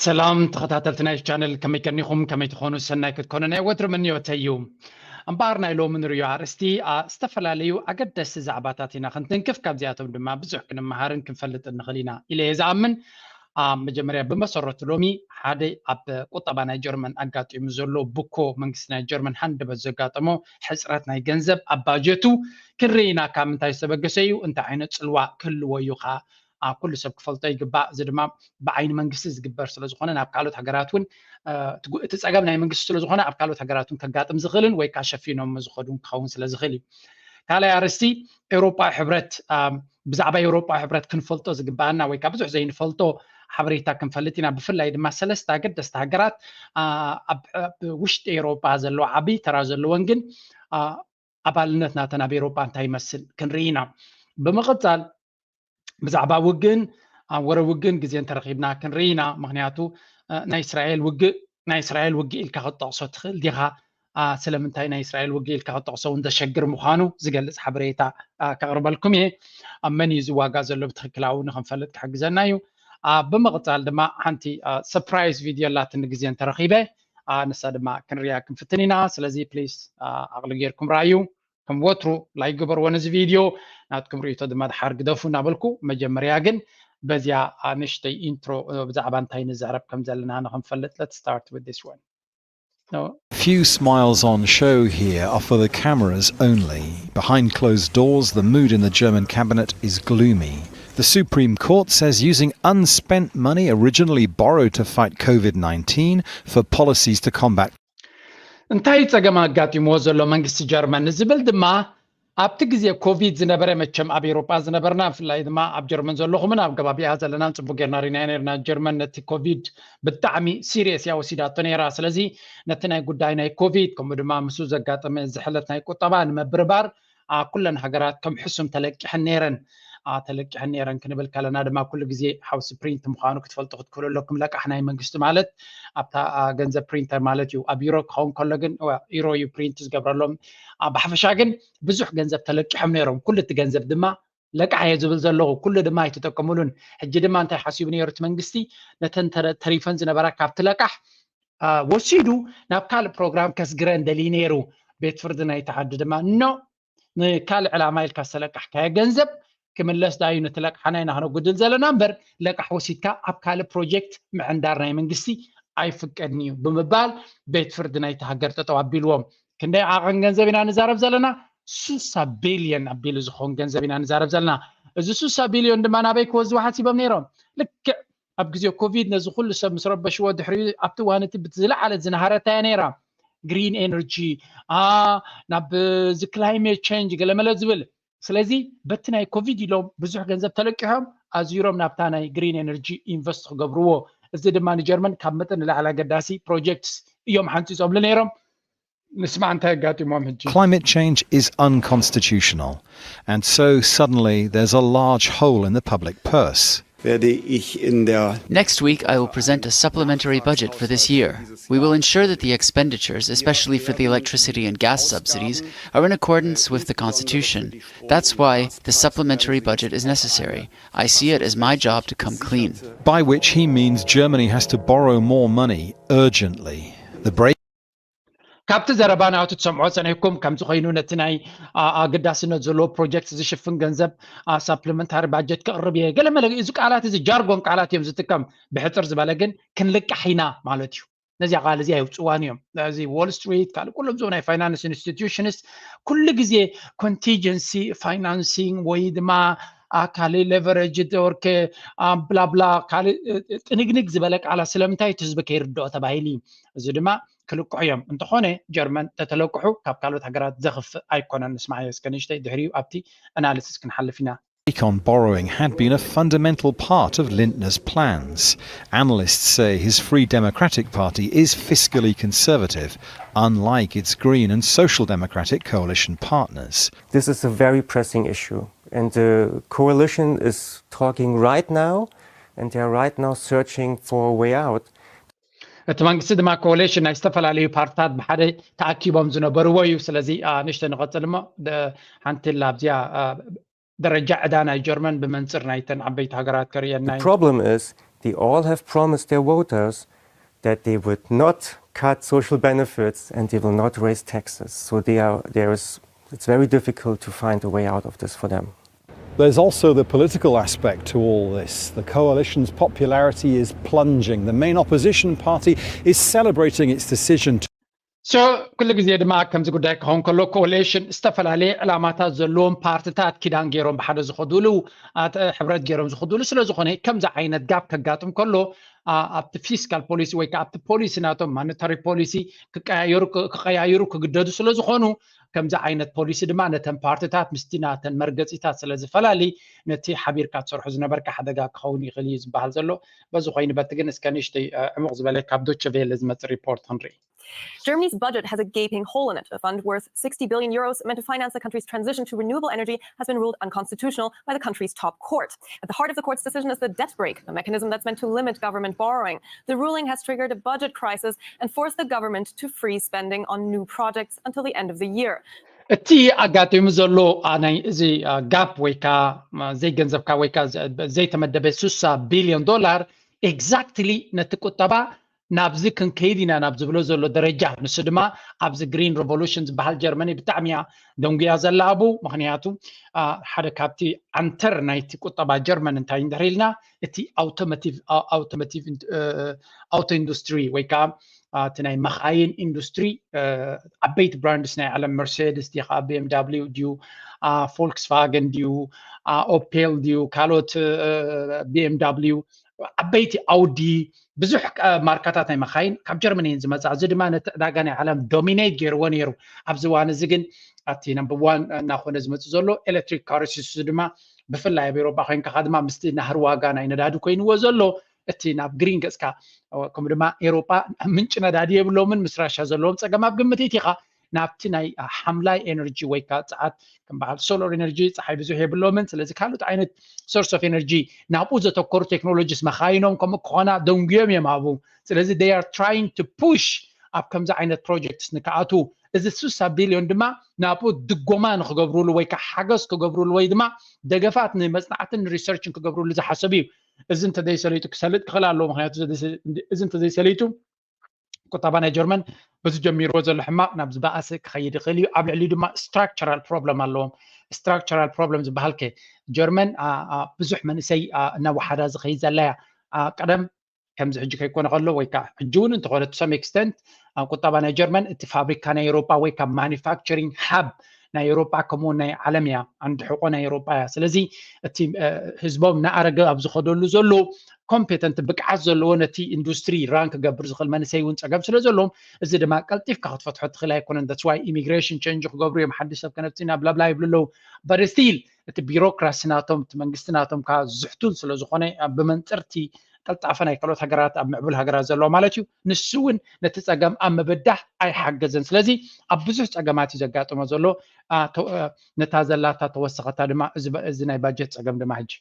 ሰላም ተኸታተልቲ ናይ ቻነል፣ ከመይ ቀኒኹም? ከመይ ትኾኑ? ሰናይ ክትኮኑ ናይ ወትሩ ምንዮተይ እዩ። እምበኣር ናይ ሎሚ ንርእዮ ኣርእስቲ፣ ኣ፣ ዝተፈላለዩ ኣገደስቲ ዛዕባታት ኢና ክንትንክፍ፣ ካብዚኣቶም ድማ ብዙሕ ክንመሃርን ክንፈልጥን ንኽእል ኢና ኢለ እየ ዝኣምን። ኣብ መጀመርያ ብመሰረቱ ሎሚ ሓደ ኣብ ቁጠባ ናይ ጀርመን ኣጋጢሙ ዘሎ ብኮ መንግስቲ ናይ ጀርመን ሃንደበት ዘጋጠሞ ሕፅረት ናይ ገንዘብ ኣብ ባጀቱ ክንርኢ ኢና። ካብ ምንታይ ዝተበገሰ እዩ? እንታይ ዓይነት ፅልዋ ክህልዎ እዩ? ከዓ ኣ፣ ኩሉ ሰብ ክፈልጦ ይግባእ። እዚ ድማ ብዓይኒ መንግስቲ ዝግበር ስለዝኾነ ናብ ካልኦት ሃገራት እውን፣ እ፣ እቲ ጉ-፣ እቲ ፀገም ናይ መንግስቲ ስለዝኾነ ኣብ ካልኦት ሃገራት እውን ከጋጥም ዝኽእልን ወይ ከዓ ሸፊኖም ዝኸዱን ክኸውን ስለዝኽእል እዩ። ካልኣይ ኣርእስቲ ኤውሮጳ ሕብረት፣ እ፣ ብዛዕባ ኤውሮጳ ሕብረት ክንፈልጦ ዝግባኣና ወይ ከዓ ብዙሕ ዘይንፈልጦ ሓበሬታ ክንፈልጥ ኢና። ብፍላይ ድማ ሰለስተ ኣገደስቲ ሃገራት፣ እ፣ ኣብ፣ ኣብ ውሽጢ ኤውሮጳ ዘለዎ ዓብዪ ተራ ዘለወን ግን፣ እ፣ ኣባልነት ናተን ኣብ ኤውሮጳ እንታይ ይመስል ክንርኢ ኢና። ብምቕጻል ብዛዕባ ውግእን፣ እ፣ ወረ ውግእን ግዜ እንተረኺብና ክንርኢ ኢና። ምኽንያቱ፣ እ፣ ናይ እስራኤል ውግእ፣ ናይ እስራኤል ውግእ ኢልካ ክትጠቕሶ ትኽእል ዲኻ? እ፣ ስለምንታይ ናይ እስራኤል ውግእ ኢልካ ክትጠቕሶ እውን ዘሸግር ምዃኑ ዝገልጽ ሓበሬታ፣ እ፣ ከቕርበልኩም እየ። ኣብ መን እዩ ዝዋጋእ ዘሎ ብትኽክላዊ ንኽንፈልጥ ክሕግዘና እዩ። እ፣ ብምቕጻል ድማ ሓንቲ፣ እ፣ ሰርፕራይዝ ቪድዮ ኣላትኒ ግዜ እንተረኺበ፣ እ፣ ንሳ ድማ ክንሪኣ ክንፍትን ኢና። ስለዚ ፕሊስ፣ እ፣ ዓቕሊ ጌርኩም ረኣዩ። ከም ወትሩ ላይክ ግበርዎ ነዚ ቪድዮ፣ ናትኩም ርእይቶ ድማ ድሓር ግደፉ እናበልኩ፣ መጀመርያ ግን በዚያ፣ እ፣ ንእሽተይ ኢንትሮ፣ እ፣ ብዛዕባ እንታይ ንዛረብ ከም ዘለና ንኽንፈልጥ፣ let's start with this one. So, Few smiles on show here are for the cameras only. Behind closed doors, the mood in the German cabinet is gloomy. The Supreme Court says using unspent money originally borrowed to fight COVID nineteen for policies to combat እንታይ ጸገም ኣጋጢምዎ ዘሎ መንግስቲ ጀርመን ንዝብል ድማ፣ ኣብቲ ግዜ ኮቪድ ዝነበረ፣ መቸም ኣብ ኤውሮጳ ዝነበርና፣ ብፍላይ ድማ ኣብ ጀርመን ዘለኹምን ኣብ ከባቢኣ ዘለናን ጽቡቅ ጌርና ርኢናዮ ነርና። ጀርመን ነቲ ኮቪድ ብጣዕሚ ሲሪየስ እያ ወሲዳቶ ነይራ። ስለዚ ነቲ ናይ ጉዳይ ናይ ኮቪድ፣ ከምኡ ድማ ምስኡ ዘጋጠመ ዝሕለት ናይ ቁጠባ ንምብርባር፣ ኣ፣ ኩለን ሃገራት ከም ሕሱም ተለቂሐን ነይረን። ኣ፣ ተለቂሐን ነይረን ክንብል ከለና ድማ ኩሉ ግዜ ሃውስ ፕሪንት ምዃኑ ክትፈልጡ ክትክእሉ ኣለኩም። ለቃሕ ናይ መንግስቲ ማለት ኣብታ፣ ኣ፣ ገንዘብ ፕሪንተር ማለት እዩ። ኣብ ዩሮ ክኸውን ከሎ ግን፣ ዋ፣ ዩሮ እዩ ፕሪንት ዝገብረሎም። ኣ፣ ብሓፈሻ ግን ብዙሕ ገንዘብ ተለቂሖም ነይሮም። ኩሉ እቲ ገንዘብ ድማ ለቃሕ እየ ዝብል ዘለኹ። ኩሉ ድማ ኣይተጠቀሙሉን። ሕጂ ድማ እንታይ ሓሲቡ ነይሩ እቲ መንግስቲ? ነተን ተረ-፣ ተሪፈን ዝነበራ ካብቲ ለቃሕ፣ ኣ፣ ወሲዱ ናብ ካልእ ፕሮግራም ከስግረን ደልዩ ነይሩ። ቤት ፍርዲ ናይቲ ዓዲ ድማ፣ ኖ፣ ንካልእ ዕላማ ኢልካ ዝተለቃሕካዮ ገንዘብ ክምለስ ዳዩ፣ ነቲ ለቅሓና ኢና ክነጉድል ዘለና እምበር፣ ለቃሕ ወሲድካ ኣብ ካልእ ፕሮጀክት ምዕንዳር ናይ መንግስቲ ኣይፍቀድን እዩ ብምባል ቤት ፍርዲ ናይቲ ሃገር ጠጠው ኣቢልዎም። ክንደይ ዓቐን ገንዘብ ኢና ንዛረብ ዘለና? ሱሳ ቢልዮን ኣቢሉ ዝኸውን ገንዘብ ኢና ንዛረብ ዘለና። እዚ ሱሳ ቢልዮን ድማ ናበይ ክወስድዎ ሓሲቦም ነይሮም? ልክዕ ኣብ ግዜ ኮቪድ ነዚ ኩሉ ሰብ ምስ ረበሽዎ ድሕሪኡ ኣብቲ እዋን እቲ ብቲ ዝለዓለ ዝነሃረታ እያ ነይራ። ግሪን ኤነርጂ፣ ኣ፣ ናብ እዚ ክላይሜት ቼንጅ ገለመለ ዝብል። ስለዚ በቲ ናይ ኮቪድ ኢሎም ብዙሕ ገንዘብ ተለቂሖም ኣዝይሮም ናብታ ናይ ግሪን ኤነርጂ ኢንቨስት ክገብርዎ። እዚ ድማ ንጀርመን ካብ መጠን ንላዕሊ ኣገዳሲ ፕሮጀክትስ እዮም ሓንጺጾምሉ ነይሮም። ንስማዕ እንታይ ኣጋጢሞም ሕጂ። Climate change is unconstitutional, and so suddenly there's a large hole in the public purse. Werde ich in der Next week, I will present a supplementary budget for this year. We will ensure that the expenditures, especially for the electricity and gas subsidies, are in accordance with the Constitution. That's why the supplementary budget is necessary. I see it as my job to come clean. By which he means Germany has to borrow more money urgently. The break ካብቲ ዘረባ ናቱ ትሰምዖ ጸኒሕኩም፣ ከምዚ ኮይኑ ነቲ ናይ፣ ኣ፣ ኣገዳስነት ዘለዎ ፕሮጀክት ዝሽፍን ገንዘብ፣ ኣ፣ ሳፕሊመንታሪ ባጀት ክቕርብ እየ፣ ገለ መለ፣ እዚ ቃላት እዚ ጃርጎን ቃላት እዮም ዝጥቀም። ብሕጽር ዝበለ ግን ክንልቃሕ ኢና ማለት እዩ። ነዚኣ ቃል እዚኣ የውጽዋን እዮም። እዚ ዎል ስትሪት፣ ካልእ ኩሎም እዞም ናይ ፋይናንስ ኢንስቲትዩሽንስ ኩሉ ግዜ ኮንቲጀንሲ ፋይናንሲንግ ወይ ድማ፣ ኣ፣ ካልእ ሌቨሬጅ ወርክ፣ ኣ፣ ብላብላ፣ ካልእ፣ እ፣ ጥንግንግ ዝበለ ቃላት ስለምንታይ እቲ ህዝቢ ከይርድኦ ተባሂሉ እዩ። እዚ ድማ ክልቅሑ እዮም። እንተኾነ ጀርመን ተተለቅሑ ካብ ካልኦት ሃገራት ዘኽፍእ ኣይኮነን። ንስማዓዮ እስከ ንእሽተይ፣ ድሕሪኡ ኣብቲ ኣናሊሲስ ክንሓልፍ ኢና። On borrowing had been a fundamental part of Lindner's plans. Analysts say his Free Democratic Party is fiscally conservative, unlike its Green and Social Democratic coalition partners. This is a very pressing issue, and the coalition is talking right now, and they are right now searching for a way out. እቲ መንግስቲ ድማ ኮሌሽን ናይ ዝተፈላለዩ ፓርትታት ብሓደ ተኣኪቦም ዝነበርዎ እዩ። ስለዚ፣ ኣ፣ ንእሽተ ንቐጽል እሞ፣ ደ-፣ ሓንቲ ላብዚያ፣ ኣ፣ ደረጃ ዕዳ ናይ ጀርመን ብመንጽር ናይተን ዓበይቲ ሃገራት ከርእየና The እዩ። Problem is They all have promised their voters that they would not cut social benefits and they will not raise taxes. So they are, there is, it's very difficult to find a way out of this for them. There's also the political aspect to all this. The coalition's popularity is plunging. The main opposition party is celebrating its decision to So ኩሉ ግዜ ድማ ከምዚ ጉዳይ ክኸውን ከሎ ኮሌሽን ዝተፈላለየ ዕላማታት ዘለዎም ፓርትታት ኪዳን ገይሮም ብሓደ ዝኸዱሉ፣ ኣት- ሕብረት ገይሮም ዝኸዱሉ ስለ ዝኾነ ከምዚ ዓይነት ጋፕ ከጋጥም ከሎ፣ ኣ- ኣብቲ ፊስካል ፖሊሲ ወይ ከዓ ኣብቲ ፖሊሲ ናቶም ማኒታሪ ፖሊሲ ክቀያየሩ ክቀያየሩ ክግደዱ ስለ ዝኾኑ፣ ከምዚ ዓይነት ፖሊሲ ድማ ነተን ፓርትታት ምስቲ ናተን መርገፂታት ስለ ዝፈላሊ፣ ነቲ ሓቢርካ ትሰርሑ ዝነበርካ ሓደጋ ክኸውን ይኽእል እዩ ዝበሃል ዘሎ። በዚ ኮይኑ በቲ ግን እስከ ንእሽተይ ዕሙቕ ዝበለ ካብ ዶቸ ቬለ ዝመፅእ ሪፖርት ክንርኢ። Germany's budget has a gaping hole in it. A fund worth sixty billion euros meant to finance the country's transition to renewable energy has been ruled unconstitutional by the country's top court. At the heart of the court's decision is the debt brake, a mechanism that's meant to limit government borrowing. The ruling has triggered a budget crisis and forced the government to freeze spending on new projects until the end of the year. እቲ ኣጋጢሙ ዘሎ ናይ እዚ ጋፕ ወይ ከዓ ዘይገንዘብካ ወይ ከዓ ዘይተመደበ ስሳ ቢልዮን ዶላር ኤግዛክትሊ ነቲ ቁጠባ ናብዚ ክንከይድ ኢና ናብ ዝብሎ ዘሎ ደረጃ፣ ንሱ ድማ ኣብዚ ግሪን ሬቮሉሽን ዝበሃል ጀርመኒ ብጣዕሚ እያ ደንጉያ ዘላ ኣብኡ። ምክንያቱ ሓደ ካብቲ ዓንተር ናይቲ ቁጠባ ጀርመን እንታይ እንድሕር ኢልና እቲ ኣውቶሞቲቭ ኣውቶ ኢንዱስትሪ ወይ ከዓ እቲ ናይ መኻይን ኢንዱስትሪ፣ ዓበይቲ ብራንድስ ናይ ዓለም መርሴድስ ዲኻ፣ ቢ ኤም ዳብሊው ድዩ፣ ፎልክስቫገን ድዩ፣ ኦፔል ድዩ፣ ካልኦት ቢ ኤም ዳብሊው፣ ዓበይቲ ኣውዲ፣ ብዙሕ ማርካታት ናይ መኻይን ካብ ጀርመን እየን ዝመፃ። እዚ ድማ ነቲ ዕዳጋ ናይ ዓለም ዶሚኔት ገይርዎ ነይሩ። ኣብዚ እዋን እዚ ግን ኣብቲ ነምበር ዋን እናኾነ ዝመፅእ ዘሎ ኤሌክትሪክ ካርስ፣ እዚ ድማ ብፍላይ ኣብ ኤሮጳ ኮይንካ ድማ ምስቲ ናህሪ ዋጋ ናይ ነዳዲ ኮይንዎ ዘሎ፣ እቲ ናብ ግሪን ገፅካ፣ ከምኡ ድማ ኤሮጳ ምንጪ ነዳዲ የብሎምን። ምስ ራሻ ዘለዎም ፀገም ኣብ ግምት ኢኻ። ናብቲ ናይ ሓምላይ ኤነርጂ ወይ ከዓ ፀዓት ከም በዓል ሶላር ኤነርጂ፣ ፀሓይ ብዙሕ የብሎምን። ስለዚ ካልኦት ዓይነት ሶርስ ኦፍ ኤነርጂ ናብኡ ዘተኮሩ ቴክኖሎጂስ መኻይኖም ከምኡ ክኾና ደንጉዮም እዮም ኣብኡ። ስለዚ they are trying to push ኣብ ከምዚ ዓይነት ፕሮጀክትስ ንክኣትዉ። እዚ ስሳ ቢልዮን ድማ ናብኡ ድጎማ ንክገብሩሉ ወይ ከዓ ሓገዝ ክገብሩሉ ወይ ድማ ደገፋት ንመፅናዕትን ሪሰርችን ክገብሩሉ ዝሓሰብ እዩ። እዚ እንተዘይሰሊጡ ክሰልጥ ክኽእል ኣለዎ። ምክንያቱ እዚ እንተዘይሰሊጡ ቁጠባ ናይ ጀርመን በዚ ጀሚርዎ ዘሎ ሕማቕ ናብ ዝበኣሰ ክኸይድ ይኽእል እዩ። ኣብ ልዕሊኡ ድማ ስትራክቸራል ፕሮብለም ኣለዎም። ስትራክቸራል ፕሮብለም ዝበሃል ከ ጀርመን ብዙሕ መንእሰይ እናወሓዳ ዝኸይድ ዘላ እያ። ቀደም ከምዚ ሕጂ ከይኮነ ከሎ ወይ ከዓ ሕጂ እውን እንተኾነ to some extent ቁጠባ ናይ ጀርመን እቲ ፋብሪካ ናይ ኤሮጳ ወይ ካብ ማኒፋክቸሪንግ ሃብ ናይ ኤሮጳ ከምኡ ናይ ዓለም እያ፣ ዓንዲ ሕቆ ናይ ኤሮጳ እያ። ስለዚ እቲ ህዝቦም እናኣረገ ኣብ ዝኸደሉ ዘሎ ኮምፔተንት ብቅዓት ዘለዎ ነቲ ኢንዱስትሪ ራን ክገብር ዝኽእል መንእሰይ እውን ፀገም ስለ ዘለዎም እዚ ድማ ቀልጢፍካ ክትፈትሖ ትኽእል ኣይኮነን። That's why ኢሚግሬሽን ቼንጅ ክገብሩ እዮም፣ ሓድሽ ሰብ ከነብፅና ብላብላ ይብሉ ኣለዉ። But still እቲ ቢሮክራሲ ናቶም እቲ መንግስቲ ናቶም ከዓ ዝሕቱል ስለ ዝኾነ ብመንፅርቲ ቀልጣፈ ናይ ካልኦት ሃገራት ኣብ ምዕቡል ሃገራት ዘለዎ ማለት እዩ። ንሱ እውን ነቲ ፀገም ኣብ ምብዳህ ኣይሓገዘን። ስለዚ ኣብ ብዙሕ ፀገማት እዩ ዘጋጥሞ ዘሎ። ነታ ዘላታ ተወሰኸታ ድማ እዚ ናይ ባጀት ፀገም ድማ ሕጂ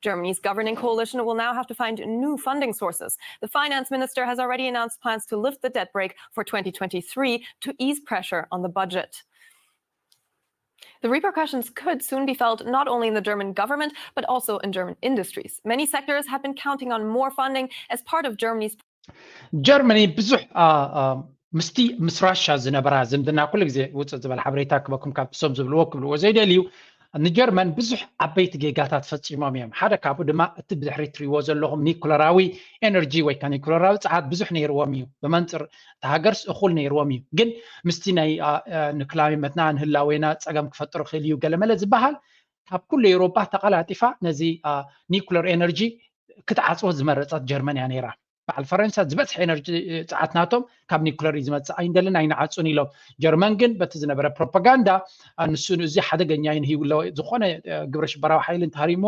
Germany's governing coalition will now have to find new funding sources. The finance minister has already announced plans to lift the debt brake for twenty twenty-three to ease pressure on the budget. The repercussions could soon be felt not only in the German government, but also in German industries. Many sectors have been counting on more funding as part of Germany's ጀርመኒ ብዙሕ ምስቲ ምስ ራሻ ዝነበራ ዝምድና ኩሉ ግዜ ውፅእ ዝበለ ሓበሬታ ክበኩም ካብ እሶም ዝብልዎ ክብልዎ ዘይደልዩ ንጀርመን ብዙሕ ዓበይቲ ጌጋታት ፈፂሞም እዮም። ሓደ ካብኡ ድማ እቲ ብድሕሪ ትሪዎ ዘለኹም ኒኩለራዊ ኤነርጂ ወይ ከዓ ኒኩለራዊ ፀዓት ብዙሕ ነይርዎም እዩ። ብመንፅር እቲ ሃገርስ እኹል ነይርዎም እዩ። ግን ምስቲ ናይ ንክላይመትና ንህላዌና ፀገም ክፈጥር ይኽእል እዩ ገለመለ ዝበሃል ካብ ኩሉ ኤውሮጳ ተቐላጢፋ ነዚ ኒኩለር ኤነርጂ ክትዓፅዎ ዝመረፀት ጀርመን እያ ነይራ። በዓል ፈረንሳ ዝበፅሐ ኤነርጂ ፀዓት ናቶም ካብ ኒኩለር እዩ ዝመፅእ፣ ኣይንደልን ኣይንዓፁን ኢሎም። ጀርመን ግን በቲ ዝነበረ ፕሮፓጋንዳ ንሱ እዚ ሓደገኛ እዩ ንህይውለ ዝኾነ ግብረ ሽበራዊ ሓይሊ እንተሃሪሞ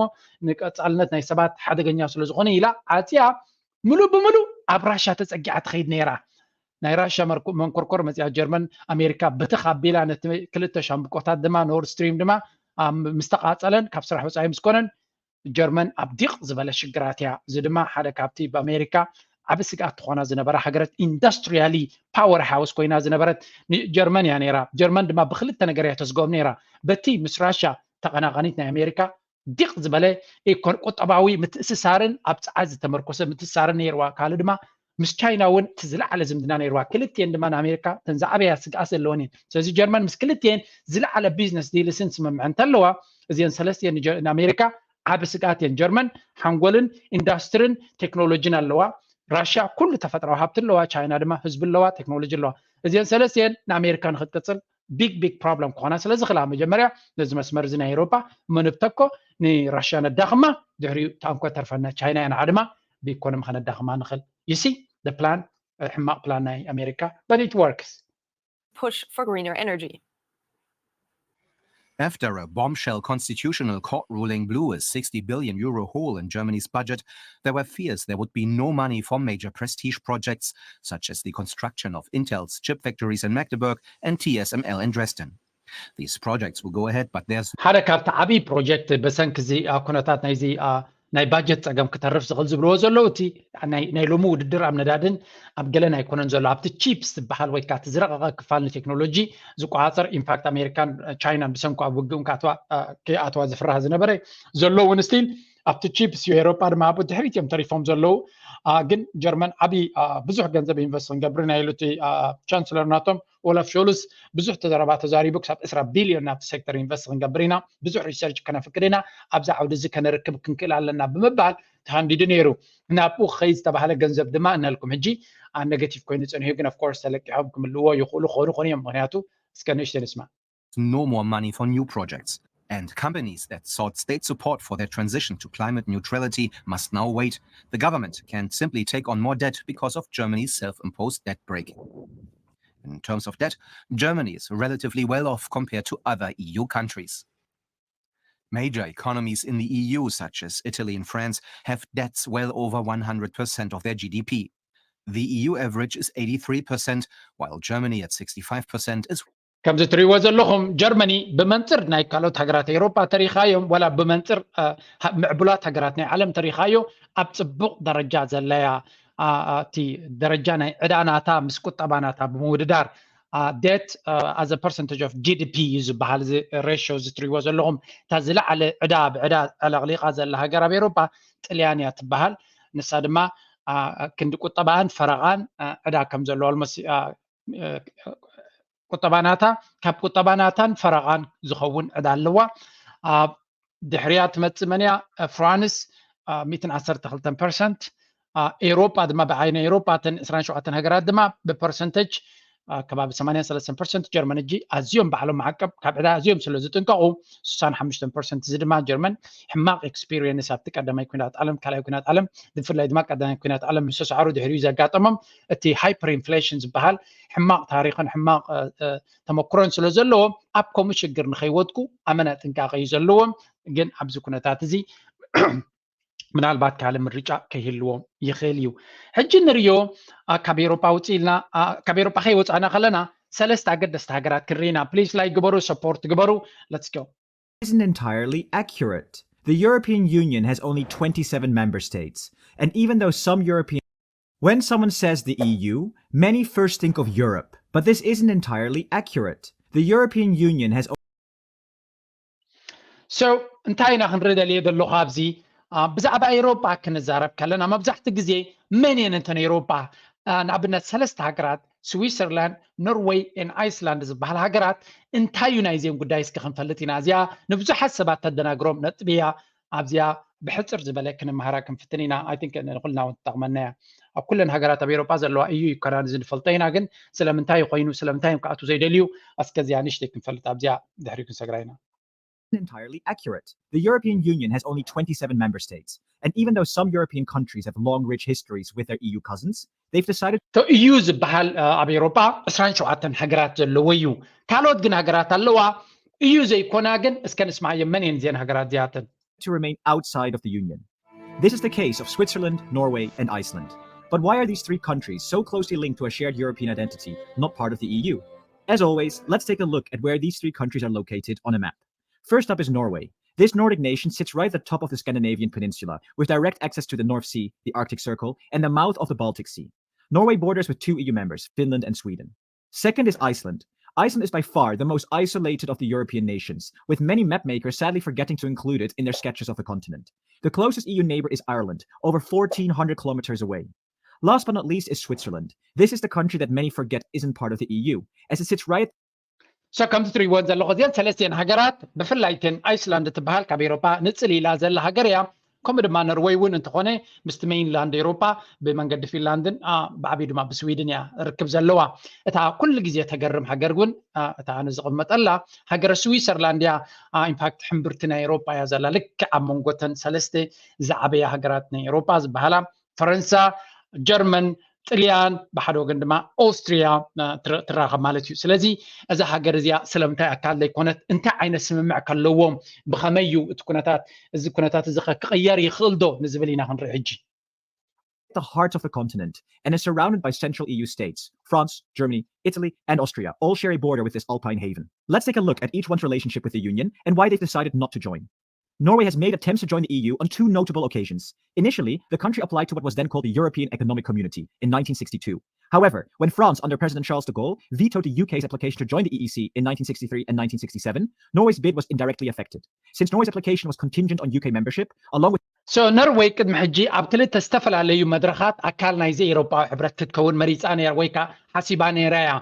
ንቀፃልነት ናይ ሰባት ሓደገኛ ስለ ዝኾነ ኢላ ዓፅያ ሙሉእ ብሙሉእ ኣብ ራሻ ተፀጊዓ ትኸይድ ነይራ። ናይ ራሻ መንኮርኮር መፅያ ጀርመን ኣሜሪካ ብትኽ ኣቢላ ነቲ ክልተ ሻምብቆታት ድማ ኖርድ ስትሪም ድማ ምስ ተቓፀለን ካብ ስራሕ ወፃኢ ምስ ኮነን ጀርመን ኣብ ዲቕ ዝበለ ሽግራት እያ። እዚ ድማ ሓደ ካብቲ ብኣሜሪካ ዓቢ ስግኣት ትኾና ዝነበራ ሃገራት ኢንዱስትሪያሊ ፓወር ሃውስ ኮይና ዝነበረት ጀርመን እያ ነይራ። ጀርመን ድማ ብክልተ ነገር እያ ተስግኦም ነይራ። በቲ ምስ ራሻ ተቐናቐኒት ናይ ኣሜሪካ ዲቕ ዝበለ ኢኮን ቁጠባዊ ምትእስሳርን ኣብ ፀዓት ዝተመርኮሰ ምትእስሳርን ነይርዋ። ካልእ ድማ ምስ ቻይና እውን እቲ ዝለዓለ ዝምድና ነይርዋ። ክልቲኤን ድማ ንኣሜሪካ እተን ዝዓበያ ስግኣት ዘለወን እየን። ስለዚ ጀርመን ምስ ክልቲኤን ዝለዓለ ቢዝነስ ዲልስን ስምምዐ እንተለዋ እዚአን ሰለስቲኤን ንጀ- ንኣሜሪካ ዓቢ ስግኣት እየን። ጀርመን ሓንጎልን ኢንዳስትርን ቴክኖሎጂን ኣለዋ። ራሽያ ኩሉ ተፈጥራዊ ሃብቲ ኣለዋ። ቻይና ድማ ህዝቢ ኣለዋ፣ ቴክኖሎጂ ኣለዋ። እዚአን ሰለስቲኤን ንኣሜሪካ ንክትቅፅል ቢግ ቢግ ፕሮብለም ክኾና ስለ ዝኽእላ መጀመርያ ነዚ መስመር እዚ ናይ ኤውሮጳ ምንብተኮ ንራሽያ ነዳኽማ፣ ድሕሪኡ ታንኮ ተርፈና ቻይና እያ ንዓድማ ብኢኮኖሚ ከነዳኽማ ንኽእል። You see the plan? ሕማቕ ፕላን ናይ ኣሜሪካ but it works። Push for greener energy. After a bombshell constitutional court ruling blew a sixty billion euro hole in Germany's budget, there were fears there would be no money for major prestige projects, such as the construction of Intel's chip factories in Magdeburg and T S M L in Dresden. These projects will go ahead, but there's ሓደ ካብቲ ዓብዪ ፕሮጀክት ብሰንኪ እዚ ኩነታት ናይዚ ናይ ባጀት ፀገም ክተርፍ ዝኽእል ዝብልዎ ዘለዉ እቲ ናይ ሎሚ ውድድር ኣብ ነዳድን ኣብ ገለን ኣይኮነን ዘሎ። ኣብቲ ቺፕስ ዝበሃል ወይ ከዓ እቲ ዝረቐቐ ክፋል ንቴክኖሎጂ ዝቆፃፀር ኢንፋክት ኣሜሪካን ቻይናን ብሰንኩ ኣብ ውግእ ከይኣትዋ ዝፍራህ ዝነበረ ዘሎ እውን ስቲል ኣብቲ ቺፕስ እዩ። ኤሮጳ ድማ ኣብኡ ድሕሪት እዮም ተሪፎም ዘለዉ። ግን ጀርመን ዓብዪ ብዙሕ ገንዘብ ኢንቨስት ክንገብር ኢና ኢሉ እቲ ቻንስለር ናቶም ኦላፍ ሾልስ ብዙሕ ተዘረባ ተዛሪቡ ክሳብ ዕስራ ቢልዮን ናብቲ ሴክተር ኢንቨስት ክንገብር ኢና፣ ብዙሕ ሪሰርች ከነፍቅድ ኢና፣ ኣብዚ ዓውዲ እዚ ከነርክብ ክንክእል ኣለና ብምባል ተሃንዲዱ ነይሩ። ናብኡ ክኸይድ ዝተባህለ ገንዘብ ድማ እነልኩም ሕጂ ኣብ ኔጋቲቭ ኮይኑ ፀኒሑ ግን ኦፍኮርስ ተለቂሖም ክምልእዎ ይኽእሉ ክኾኑ ኾኑ እዮም። ምክንያቱ እስከ ንእሽተ ንስማ። No more money for new projects. And companies that sought state support for their transition to climate neutrality must now wait. The government can't simply take on more debt because of Germany's self imposed debt brake. In terms of debt, Germany is relatively well off compared to other E U countries. Major economies in the E U, such as Italy and France, have debts well over one hundred percent of their G D P. The E U average is eighty-three percent, while Germany at sixty-five percent is ከምዚ ትሪእዎ ዘለኹም ጀርመኒ ብመንፅር ናይ ካልኦት ሃገራት ኤውሮጳ ተሪኻዮም ዋላ ብመንፅር ምዕቡላት ሃገራት ናይ ዓለም ተሪኻዮ ኣብ ፅቡቕ ደረጃ ዘለያ እቲ ደረጃ ናይ ዕዳ ናታ ምስ ቁጠባ ናታ ብምውድዳር debt as a percentage of G D P እዩ ዝበሃል። እዚ ሬሽዮ እዚ ትሪእዎ ዘለኹም እታ ዝለዓለ ዕዳ ብዕዳ ኣለቕሊቓ ዘላ ሃገር ኣብ ኤውሮጳ ጥልያን እያ ትበሃል። ንሳ ድማ ክንዲ ቁጠባን ፈረቓን ዕዳ ከም ዘለዎ ቁጠባ ናታ ካብ ቁጠባ ናታን ፈረቓን ዝኸውን ዕዳ ኣለዋ። ድሕሪያ ትመፅእ መን እያ? ፍራንስ ሚእትን ዓሰርተ ክልተን ፐርሰንት። ኤሮጳ ድማ ብዓይኒ ኤሮጳ እተን ዕስራን ሸውዓተን ሃገራት ድማ ብፐርሰንተጅ ከባቢ ሰማንያን ሰለስተን ፐርሰንት። ጀርመን እጂ ኣዝዮም ባዕሎም ማዕቀብ ካብ ዕዳ ኣዝዮም ስለ ዝጥንቀቑ ስሳን ሓሙሽተን ፐርሰንት። እዚ ድማ ጀርመን ሕማቕ ኤክስፒሪየንስ ኣብቲ ቀዳማይ ኩናት ዓለም ካልኣይ ኩናት ዓለም ብፍላይ ድማ ቀዳማይ ኩናት ዓለም ምስ ተሳዕሩ ድሕሪኡ ዘጋጠሞም እቲ ሃይፐር ኢንፍሌሽን ዝበሃል ሕማቕ ታሪኽን ሕማቕ ተመክሮን ስለ ዘለዎም ኣብ ከምኡ ሽግር ንኸይወድቁ ኣመና ጥንቃቐ እዩ ዘለዎም። ግን ኣብዚ ኩነታት እዚ ምናልባት ካልእ ምርጫ ከይህልዎም ይኽእል እዩ። ሕጂ ንርዮ ካብ ኤሮጳ ውፅእ ኢልና ካብ ኤሮጳ ከይወፃእና ከለና ሰለስተ ኣገደስቲ ሃገራት ክንርኢና ፕሊስ ላይክ ግበሩ ሰፖርት ግበሩ። Let's go. Isn't entirely accurate. The European Union has only twenty-seven member states, and even though some European when someone says the E U, many first think of Europe, but this isn't entirely accurate. The European Union has So እንታይ ኢና ክንርኢ ደልየ ዘለኹ ኣብዚ ብዛዕባ ኤሮጳ ክንዛረብ ከለና መብዛሕቲ ግዜ መን እየን እንተን ኤሮጳ ንኣብነት ሰለስተ ሃገራት ስዊሰርላንድ፣ ኖርወይ ን ኣይስላንድ ዝበሃል ሃገራት እንታይ እዩ ናይዚኦም ጉዳይ እስኪ ክንፈልጥ ኢና። እዚኣ ንብዙሓት ሰባት ተደናግሮም ነጥቢ እያ። ኣብዚኣ ብሕፅር ዝበለ ክንመሃራ ክንፍትን ኢና። I think ንኩልና እውን ትጠቕመና እያ። ኣብ ኩለን ሃገራት ኣብ ኤሮጳ ዘለዋ እዩ ይኮናን እዚ ንፈልጦ ኢና። ግን ስለምንታይ ኮይኑ ስለምንታይ እዮም ክኣትዉ ዘይደልዩ? እስከ እዚኣ ንእሽተይ ክንፈልጥ ኣብዚኣ ድሕሪኡ ክንሰግራ ኢና። Entirely accurate. The European Union has only twenty-seven member states, and even though some European countries have long, rich histories with their E U cousins, they've decided እዩ ዝበሃል ኣብ ኤሮጳ ዕስራን ሸውዓተን ሃገራት ዘለዎ እዩ። ካልኦት ግን ሃገራት ኣለዋ እዩ ዘይኮና። ግን እስከ ንስማዓዮ መን እየን እዚአን ሃገራት እዚኣተን? to remain outside of the Union. This is the case of Switzerland, Norway, and Iceland. But why are these three countries so closely linked to a shared European identity, not part of the E U? As always, let's take a look at where these three countries are located on a map. First up is Norway. This Nordic nation sits right at the top of the Scandinavian peninsula, with direct access to the North Sea, the Arctic Circle, and the mouth of the Baltic Sea. Norway borders with two E U members, Finland and Sweden. Second is Iceland. Iceland is by far the most isolated of the European nations, with many mapmakers sadly forgetting to include it in their sketches of the continent. The closest E U neighbor is Ireland, over fourteen hundred kilometers away. Last but not least is Switzerland. This is the country that many forget isn't part of the E U, as it sits right so ከምዚ ትሪእወን ዘለኹ እዚአን ሰለስቲአን ሃገራት ብፍላይ እተን ኣይስላንድ ትበሃል ካብ ኤሮፓ ንፅል ኢላ ዘላ ሃገር እያ። ከምኡ ድማ ኖርወይ እውን እንተኾነ ምስቲ ሜይንላንድ ኤሮፓ ብመንገዲ ፊንላንድን ብዓብዩ ድማ ብስዊድን እያ ርክብ ዘለዋ። እታ ኩሉ ግዜ ተገርም ሃገር እውን እታ ኣነ ዝቕመጠላ ሃገረ ስዊሰርላንድ እያ። ኢንፋክት ሕምብርቲ ናይ ኤሮፓ እያ ዘላ፣ ልክዕ ኣብ መንጎተን ሰለስተ ዝዓበያ ሃገራት ናይ ኤሮፓ ዝበሃላ ፈረንሳ፣ ጀርመን፣ ጥልያን፣ ብሓደ ወገን ድማ ኦስትሪያ ትራኸብ ማለት እዩ። ስለዚ እዛ ሃገር እዚኣ ስለምንታይ ኣካል ዘይኮነት፣ እንታይ ዓይነት ስምምዕ ከለዎም፣ ብኸመይ እዩ እቲ ኩነታት፣ እዚ ኩነታት እዚ ክቕየር ይኽእል ዶ ንዝብል ኢና ክንርኢ ሕጂ። The heart of the continent and is surrounded by central E U states, France, Germany, Italy, and Austria, all share a border with this alpine haven. Let's take a look at each one's relationship with the Union and why they've decided not to join. Norway has made attempts to join the E U on two notable occasions. Initially, the country applied to what was then called the European Economic Community in nineteen sixty-two. However, when France, under President Charles de Gaulle, vetoed the U K's application to join the E E C in nineteen sixty-three and nineteen sixty-seven, Norway's bid was indirectly affected. Since Norway's application was contingent on U K membership, along with so ኖርወይ ቅድሚ ሕጂ ኣብ ክልተ ዝተፈላለዩ መድረኻት ኣካል ናይዚ ኤውሮጳዊ ሕብረት ክትከውን መሪፃ ነይራ ወይ ከዓ ሓሲባ ነይራ እያ።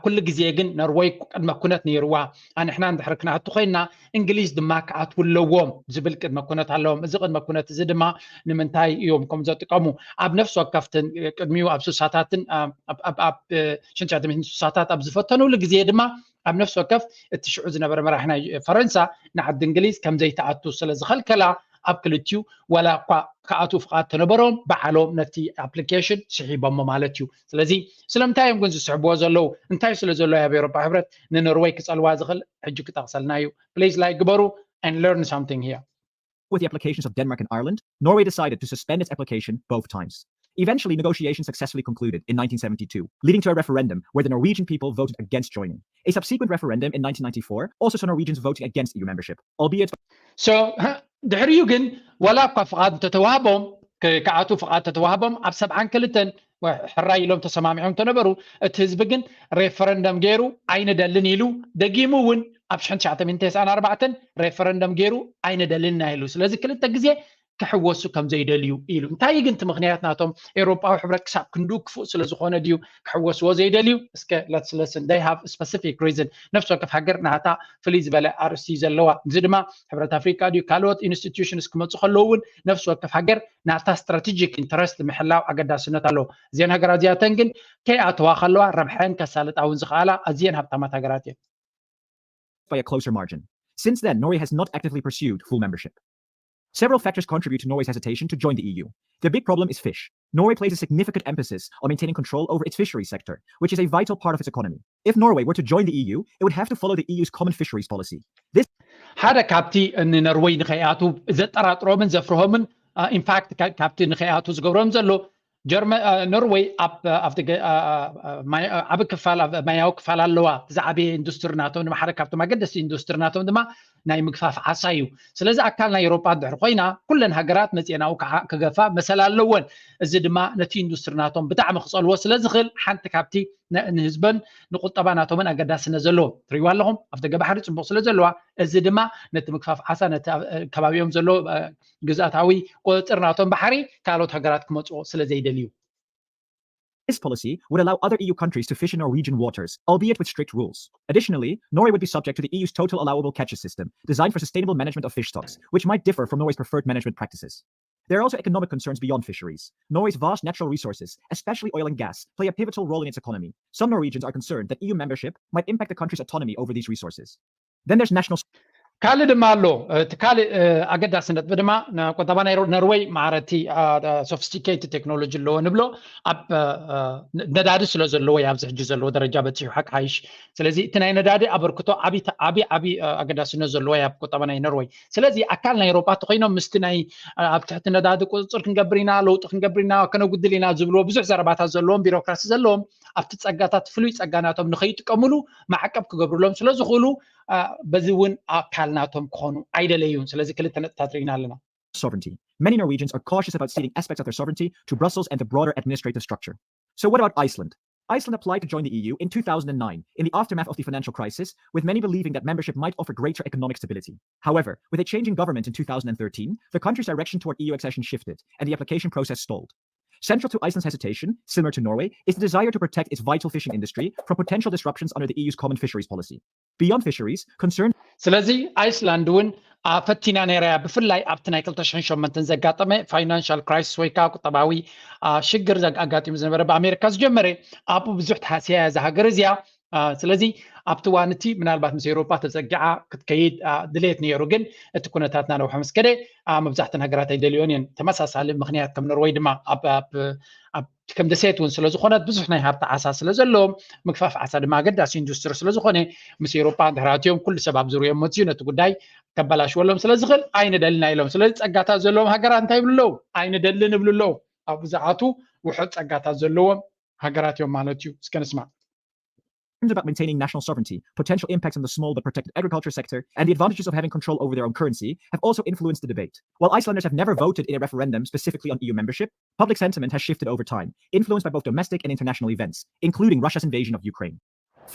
ኩሉ ግዜ ግን ኖርወይ ቅድመ ኩነት ነይርዋ። ኣንሕና እንድሕር ክንኣቱ ኮይንና እንግሊዝ ድማ ክኣትዉ ኣለዎም ዝብል ቅድመ ኩነት ኣለዎም። እዚ ቅድመ ኩነት እዚ ድማ ንምንታይ እዮም ከም ዘጥቀሙ ኣብ ነፍሲ ወከፍትን ቅድሚኡ ኣብ ሱሳታትን ኣብ ሽንሻትሚትን ሱሳታት ኣብ ዝፈተኑሉ ግዜ ድማ ኣብ ነፍሲ ወከፍ እቲ ሽዑ ዝነበረ መራሒ ናይ ፈረንሳ ንዓዲ እንግሊዝ ከም ዘይተኣቱ ስለ ዝኸልከላ ኣብ ክልቲኡ ዋላ እኳ ክኣትዉ ፍቓድ ተነበሮም ባዕሎም ነቲ ኣፕሊኬሽን ስሒቦሞ ማለት እዩ። ስለዚ ስለምንታይ እዮም ግን ዝስሕብዎ ዘለዉ? እንታይ ስለ ዘሎ ኣብ ኤውሮጳ ሕብረት ንኖርወይ ክጸልዋ ዝኽእል ሕጂ ክጠቕሰልና እዩ። ፕሊዝ ላይክ ግበሩ and learn something here. With the applications of Denmark and Ireland, Norway decided to suspend its application both times. Eventually, negotiations successfully concluded in nineteen seventy-two, leading to a referendum where the Norwegian people voted against joining. A subsequent referendum in nineteen ninety-four also saw Norwegians voting against E U membership, albeit so ድሕሪኡ ግን ዋላ እኳ ፍቓድ እንተተዋህቦም ክኣቱ ፍቓድ ተተዋህቦም ኣብ ሰብዓን ክልተን ሕራይ ኢሎም ተሰማሚዖም እንተነበሩ እቲ ህዝቢ ግን ሬፈረንደም ገይሩ ኣይንደልን ኢሉ። ደጊሙ እውን ኣብ ሽሕን ትሽዓተ ሚእትን ተስዓን ኣርባዕተን ሬፈረንደም ገይሩ ኣይንደልን ኢና ኢሉ። ስለዚ ክልተ ግዜ ክሕወሱ ከም ዘይደልዩ ኢሉ። እንታይ ግን እቲ ምኽንያት ናቶም ኤውሮጳዊ ሕብረት ክሳብ ክንድኡ ክፉእ ስለ ዝኾነ ድዩ ክሕወስዎ ዘይደልዩ? እስከ let's listen, they have specific reason። ነፍሲ ወከፍ ሃገር ናታ ፍልይ ዝበለ ኣርእስቲ እዩ ዘለዋ። እዚ ድማ ሕብረት ኣፍሪካ ድዩ ካልኦት ኢንስቲትዩሽንስ ክመፁ ከለዉ እውን ነፍሲ ወከፍ ሃገር ናታ ስትራቴጂክ ኢንተረስት ምሕላው ኣገዳስነት ኣለዎ። እዚአን ሃገራት እዚኣተን ግን ከይኣተዋ ከለዋ ረብሐን ከሳልጣ እውን ዝኽኣላ ኣዝየን ሃብታማት ሃገራት እየን። By a closer margin. Since then, Norway has not actively pursued full membership. Several factors contribute to Norway's hesitation to join the E U. The big problem is fish. Norway places a significant emphasis on maintaining control over its fisheries sector, which is a vital part of its economy. If Norway were to join the E U, it would have to follow the E U's common fisheries policy. This ሓደ ካብቲ ንኖርወይ ንኸይኣቱ ዘጠራጥሮምን ዘፍርሆምን ኢንፋክት ካብቲ ንኸይኣቱ ዝገብሮም ዘሎ ኖርወይ ኣብ ዓቢ ክፋል ኣብ ማያዊ ክፋል ኣለዋ። ዝዓበየ ኢንዱስትሪ ናቶም ድማ ሓደ ካብቶም ኣገደስቲ ኢንዱስትሪ ናቶም ድማ ናይ ምግፋፍ ዓሳ እዩ። ስለዚ ኣካል ናይ ኤውሮጳ እንድሕር ኮይና ኩለን ሃገራት መፅኤናኡ ክገፋ መሰል ኣለወን። እዚ ድማ ነቲ ኢንዱስትሪ ናቶም ብጣዕሚ ክፀልዎ ስለ ዝኽእል ሓንቲ ካብቲ ንህዝበን ንቁጠባ ናቶምን ኣገዳስነት ዘለዎ ትሪዋ ኣለኹም ኣብ ደገ ባሕሪ ፅቡቅ ስለ ዘለዋ እዚ ድማ ነቲ ምግፋፍ ዓሳ ነቲ ከባቢኦም ዘሎ ግዝኣታዊ ቁፅፅር ናቶም ባሕሪ ካልኦት ሃገራት ክመፅኦ ስለ ዘይደልዩ። This policy would allow other E U countries to fish in Norwegian waters, albeit with strict rules. Additionally, Norway would be subject to the E U's total allowable catches system, designed for sustainable management of fish stocks, which might differ from Norway's preferred management practices. There are also economic concerns beyond fisheries. Norway's vast natural resources, especially oil and gas, play a pivotal role in its economy. Some Norwegians are concerned that E U membership might impact the country's autonomy over these resources. Then there's national ካልእ ድማ ኣሎ። እቲ ካልእ ኣገዳሲ ነጥቢ ድማ ቁጠባ ናይ ኖርወይ ማዕረቲ ሶፊስቲኬትድ ቴክኖሎጂ ኣለዎ ንብሎ ኣብ ነዳዲ ስለ ዘለዎ ኣብዚ ሕጂ ዘለዎ ደረጃ በፂሑ ሓቂ ሓይሽ። ስለዚ እቲ ናይ ነዳዲ ኣበርክቶ ዓቢ ዓቢ ኣገዳስነት ዘለዎ ኣብ ቁጠባ ናይ ኖርወይ። ስለዚ ኣካል ናይ ኤውሮጳ ተኮይኖም ምስቲ ናይ ኣብ ትሕቲ ነዳዲ ቁፅፅር ክንገብር ኢና፣ ለውጢ ክንገብር ኢና፣ ከነጉድል ኢና ዝብልዎ ብዙሕ ዘረባታት ዘለዎም ቢሮክራሲ ዘለዎም ኣብቲ ጸጋታት ፍሉይ ጸጋ ናቶም ንኸይጥቀምሉ ማዕቀብ ክገብርሎም ስለ ዝኽእሉ በዚ እውን ኣካል ናቶም ክኾኑ ኣይደለዩን። ስለዚ ክልተ ነጥብታት ርኢና ኣለና። Sovereignty. Many Norwegians are cautious about ceding aspects of their sovereignty to Brussels and the broader administrative structure. So what about Iceland? Iceland applied to join the E U in two thousand nine in the aftermath of the financial crisis, with many believing that membership might offer greater economic stability. However, with a change in government in two thousand thirteen, the country's direction toward E U accession shifted, and the application process stalled. Central to Iceland's hesitation, similar to Norway, is the desire to protect its vital fishing industry from potential disruptions under the E U's common fisheries policy. Beyond fisheries, concern ስለዚ ኣይስላንድ እውን ፈቲና ነይራ እያ። ብፍላይ ኣብቲ ናይ ክልተ ሽሕን ሸሞንተን ዘጋጠመ ፋይናንሻል ክራይሲስ ወይ ከዓ ቁጠባዊ ሽግር ኣጋጢሙ ዝነበረ ብኣሜሪካ ዝጀመረ፣ ኣብኡ ብዙሕ ተሃስያ እያ እዛ ሃገር እዚኣ። ስለዚ ኣብቲ እዋን እቲ ምናልባት ምስ ኤውሮጳ ተፀጊዓ ክትከይድ ድሌት ነይሩ፣ ግን እቲ ኩነታት ናነውሐ ምስ ከደ መብዛሕተን ሃገራት ኣይደልዮን እየን። ተመሳሳሊ ምክንያት ከም ኖርወይ ድማ ኣብ ከም ደሴት እውን ስለዝኾነት ብዙሕ ናይ ሃብቲ ዓሳ ስለዘለዎም ምግፋፍ ዓሳ ድማ ኣገዳሲ ኢንዱስትሪ ስለዝኾነ ምስ ኤውሮጳ እንድሕር ኣትዮም ኩሉ ሰብ ኣብ ዝርኦም መፅዩ ነቲ ጉዳይ ከበላሽወሎም ስለዝኽእል ኣይንደልን ኢና ኢሎም። ስለዚ ፀጋታት ዘለዎም ሃገራት እንታይ ይብሉ ኣለዉ? ኣይንደልን ይብሉ ኣለዉ። ኣብኡ ዝኣትዉ ውሑድ ፀጋታት ዘለዎም ሃገራት እዮም ማለት እዩ። እስከ ንስማዕ። Concerns about maintaining national sovereignty, potential impacts on the small but protected agriculture sector, and the advantages of having control over their own currency have also influenced the debate. While Icelanders have never voted in a referendum specifically on E U membership, public sentiment has shifted over time, influenced by both domestic and international events, including Russia's invasion of Ukraine.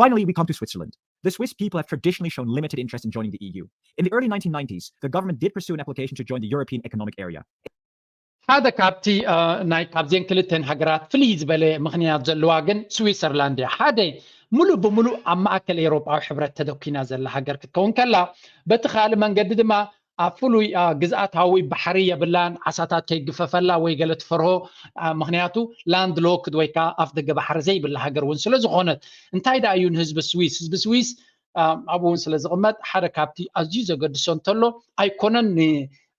Finally, we come to Switzerland. The Swiss people have traditionally shown limited interest in joining the E U. In the early nineteen nineties, the government did pursue an application to join the European Economic Area. ሓደ ካብቲ ናይ ካብዚን ክልተን ሃገራት ፍልይ ዝበለ ምኽንያት ዘለዋ ግን ስዊሰርላንድ እያ። ሓደ፣ ሙሉእ ብሙሉእ ኣብ ማእከል ኤውሮጳዊ ሕብረት ተደኲና ዘላ ሃገር ክትከውን ከላ፣ በቲ ካልእ መንገዲ ድማ ኣብ ፍሉይ ግዝኣታዊ ባሕሪ የብላን፣ ዓሳታት ከይግፈፈላ ወይ ገለ ትፈርሆ፣ ምኽንያቱ ላንድ ሎክድ ወይ ከዓ ኣፍ ደገ ባሕሪ ዘይብላ ሃገር እውን ስለ ዝኾነት። እንታይ ደኣ እዩ ንህዝቢ ስዊስ? ህዝቢ ስዊስ ኣብኡ እውን ስለ ዝቕመጥ ሓደ ካብቲ ኣዝዩ ዘገድሶ እንተሎ ኣይኮነን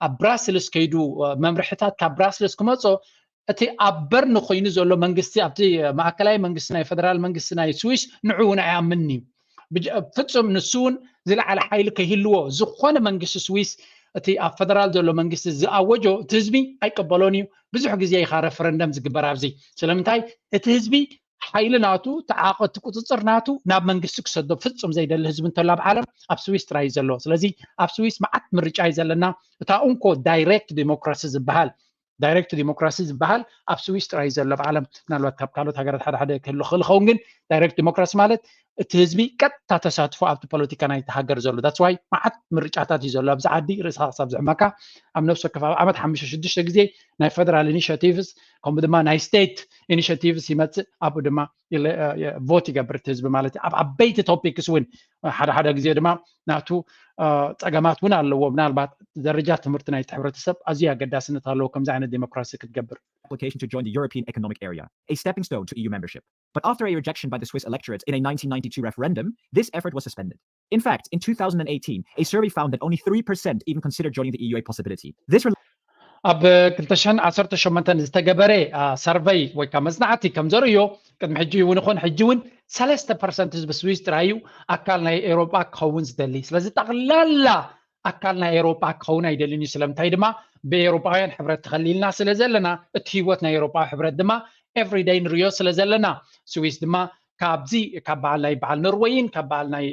ኣብ ብራስልስ ከይዱ መምርሕታት ካብ ብራስልስ ክመጾ እቲ ኣብ በርን ኮይኑ ዘሎ መንግስቲ ኣብቲ ማእከላይ መንግስቲ ናይ ፈደራል መንግስቲ ናይ ስዊስ ንዑ እውን ኣይኣምንን እዩ። ፍጹም ንሱ እውን ዝለዓለ ሓይሊ ከይህልዎ ዝኾነ መንግስቲ ስዊስ እቲ ኣብ ፈደራል ዘሎ መንግስቲ ዝኣወጆ እቲ ህዝቢ ኣይቀበሎን እዩ። ብዙሕ ግዜ ኢኻ ረፈረንደም ዝግበር ኣብዚ። ስለምንታይ እቲ ህዝቢ ሓይሊ ናቱ ተዓቐቲ ቁፅፅር ናቱ ናብ መንግስቲ ክሰዶ ፍጹም ዘይደሊ ህዝቢ እንተሎ ኣብ ዓለም ኣብ ስዊስ ጥራይ እዩ ዘሎ። ስለዚ ኣብ ስዊስ መዓት ምርጫ እዩ ዘለና። እታ እንኮ ዳይሬክት ዲሞክራሲ ዝበሃል ዳይሬክት ዲሞክራሲ ዝበሃል ኣብ ስዊስ ጥራይ እዩ ዘሎ ኣብ ዓለም። ምናልባት ካብ ካልኦት ሃገራት ሓደ ሓደ ክህሉ ክእል ኸውን፣ ግን ዳይሬክት ዲሞክራሲ ማለት እቲ ህዝቢ ቀጥታ ተሳትፎ ኣብቲ ፖለቲካ ናይቲ ሃገር ዘሎ። ዳትስ ዋይ መዓት ምርጫታት እዩ ዘሎ ኣብዚ ዓዲ። ርእስኻ ክሳብ ዝሕመካ ኣብ ነፍሲ ወከፍ ኣብ ዓመት ሓሙሽተ ሽዱሽተ ግዜ ናይ ፈደራል ኢኒሽቲቭስ ከምኡ ድማ ናይ ስቴት ኢኒሽቲቭስ ይመፅእ። ኣብኡ ድማ ቮት ይገብር እቲ ህዝቢ ማለት እዩ። ኣብ ዓበይቲ ቶፒክስ እውን ሓደ ሓደ ግዜ ድማ ናቱ ፀገማት እውን ኣለዎ። ምናልባት ደረጃ ትምህርቲ ናይቲ ሕብረተሰብ ኣዝዩ ኣገዳስነት ኣለዎ ከምዚ ዓይነት ዲሞክራሲ ክትገብር። Application to join the European Economic Area, a stepping stone to E U membership. But after a rejection by the Swiss electorate in a nineteen ninety-two referendum, this effort was suspended. In fact, in two thousand eighteen, a survey found that only three percent even considered joining the E U a possibility. This ኣብ ክልተ ሽሕን ዓሰርተ ሸሞንተን ዝተገበረ ሰርቨይ ወይ ከዓ መፅናዕቲ ከም ዘርእዮ ቅድሚ ሕጂ እውን ይኹን ሕጂ እውን ሰለስተ ፐርሰንት ህዝቢ ስዊስ ጥራይ እዩ ኣካል ናይ ኤውሮጳ ክኸውን ዝደሊ። ስለዚ ጠቕላላ ኣካል ናይ ኤውሮጳ ክኸውን ኣይደልን እዩ። ስለምንታይ ድማ ብኤውሮጳውያን ሕብረት ተኸሊልና ስለ ዘለና እቲ ህይወት ናይ ኤውሮጳዊ ሕብረት ድማ ኤቭሪደይ ንሪኦ ስለ ዘለና ስዊስ ድማ ካብዚ ካብ በዓል ናይ በዓል ኖርወይን ካብ በዓል ናይ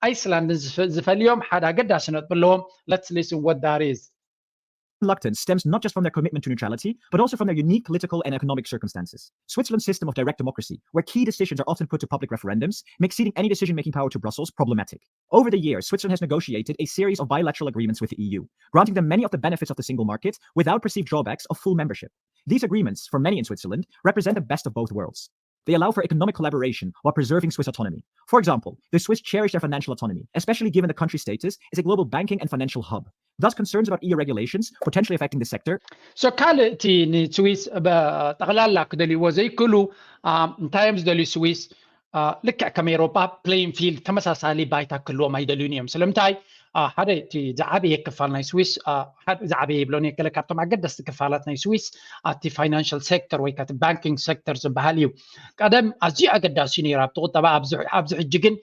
ኣይስላንድን ዝፈልዮም ሓደ ኣገዳሲ ነጥቢ ኣለዎም። Let's listen what that is. Reluctance stems not just from their commitment to neutrality, but also from their unique political and economic circumstances. Switzerland's system of direct democracy, where key decisions are often put to public referendums, makes ceding any decision-making power to Brussels problematic. Over the years, Switzerland has negotiated a series of bilateral agreements with the E U, granting them many of the benefits of the single market without perceived drawbacks of full membership. These agreements, for many in Switzerland, represent the best of both worlds. They allow for economic collaboration while preserving Swiss autonomy. For example, the Swiss cherish their financial autonomy, especially given the country's status as a global banking and financial hub. Thus, concerns about E U regulations potentially affecting the sector. So ካልእ እቲ ንስዊስ ጠቕላላ ክደልይዎ ዘይክእሉ እንታይ እዮም ዝደልዩ? ስዊስ ልክዕ ከም ኤውሮጳ ፕሌይን ፊልድ ተመሳሳሊ ባይታ ክህልዎም ኣይደልዩን እዮም። ስለምንታይ? ሓደ እቲ ዝዓበየ ክፋል ናይ ስዊስ ዝዓበየ ይብሎን እየ፣ ገለ ካብቶም ኣገደስቲ ክፋላት ናይ ስዊስ ኣብቲ ፋይናንሻል ሴክተር ወይ ከቲ ባንኪንግ ሴክተር ዝበሃል እዩ። ቀደም ኣዝዩ ኣገዳሲ ነይሩ ኣብቲ ቁጠባ። ኣብዚ ሕጂ ግን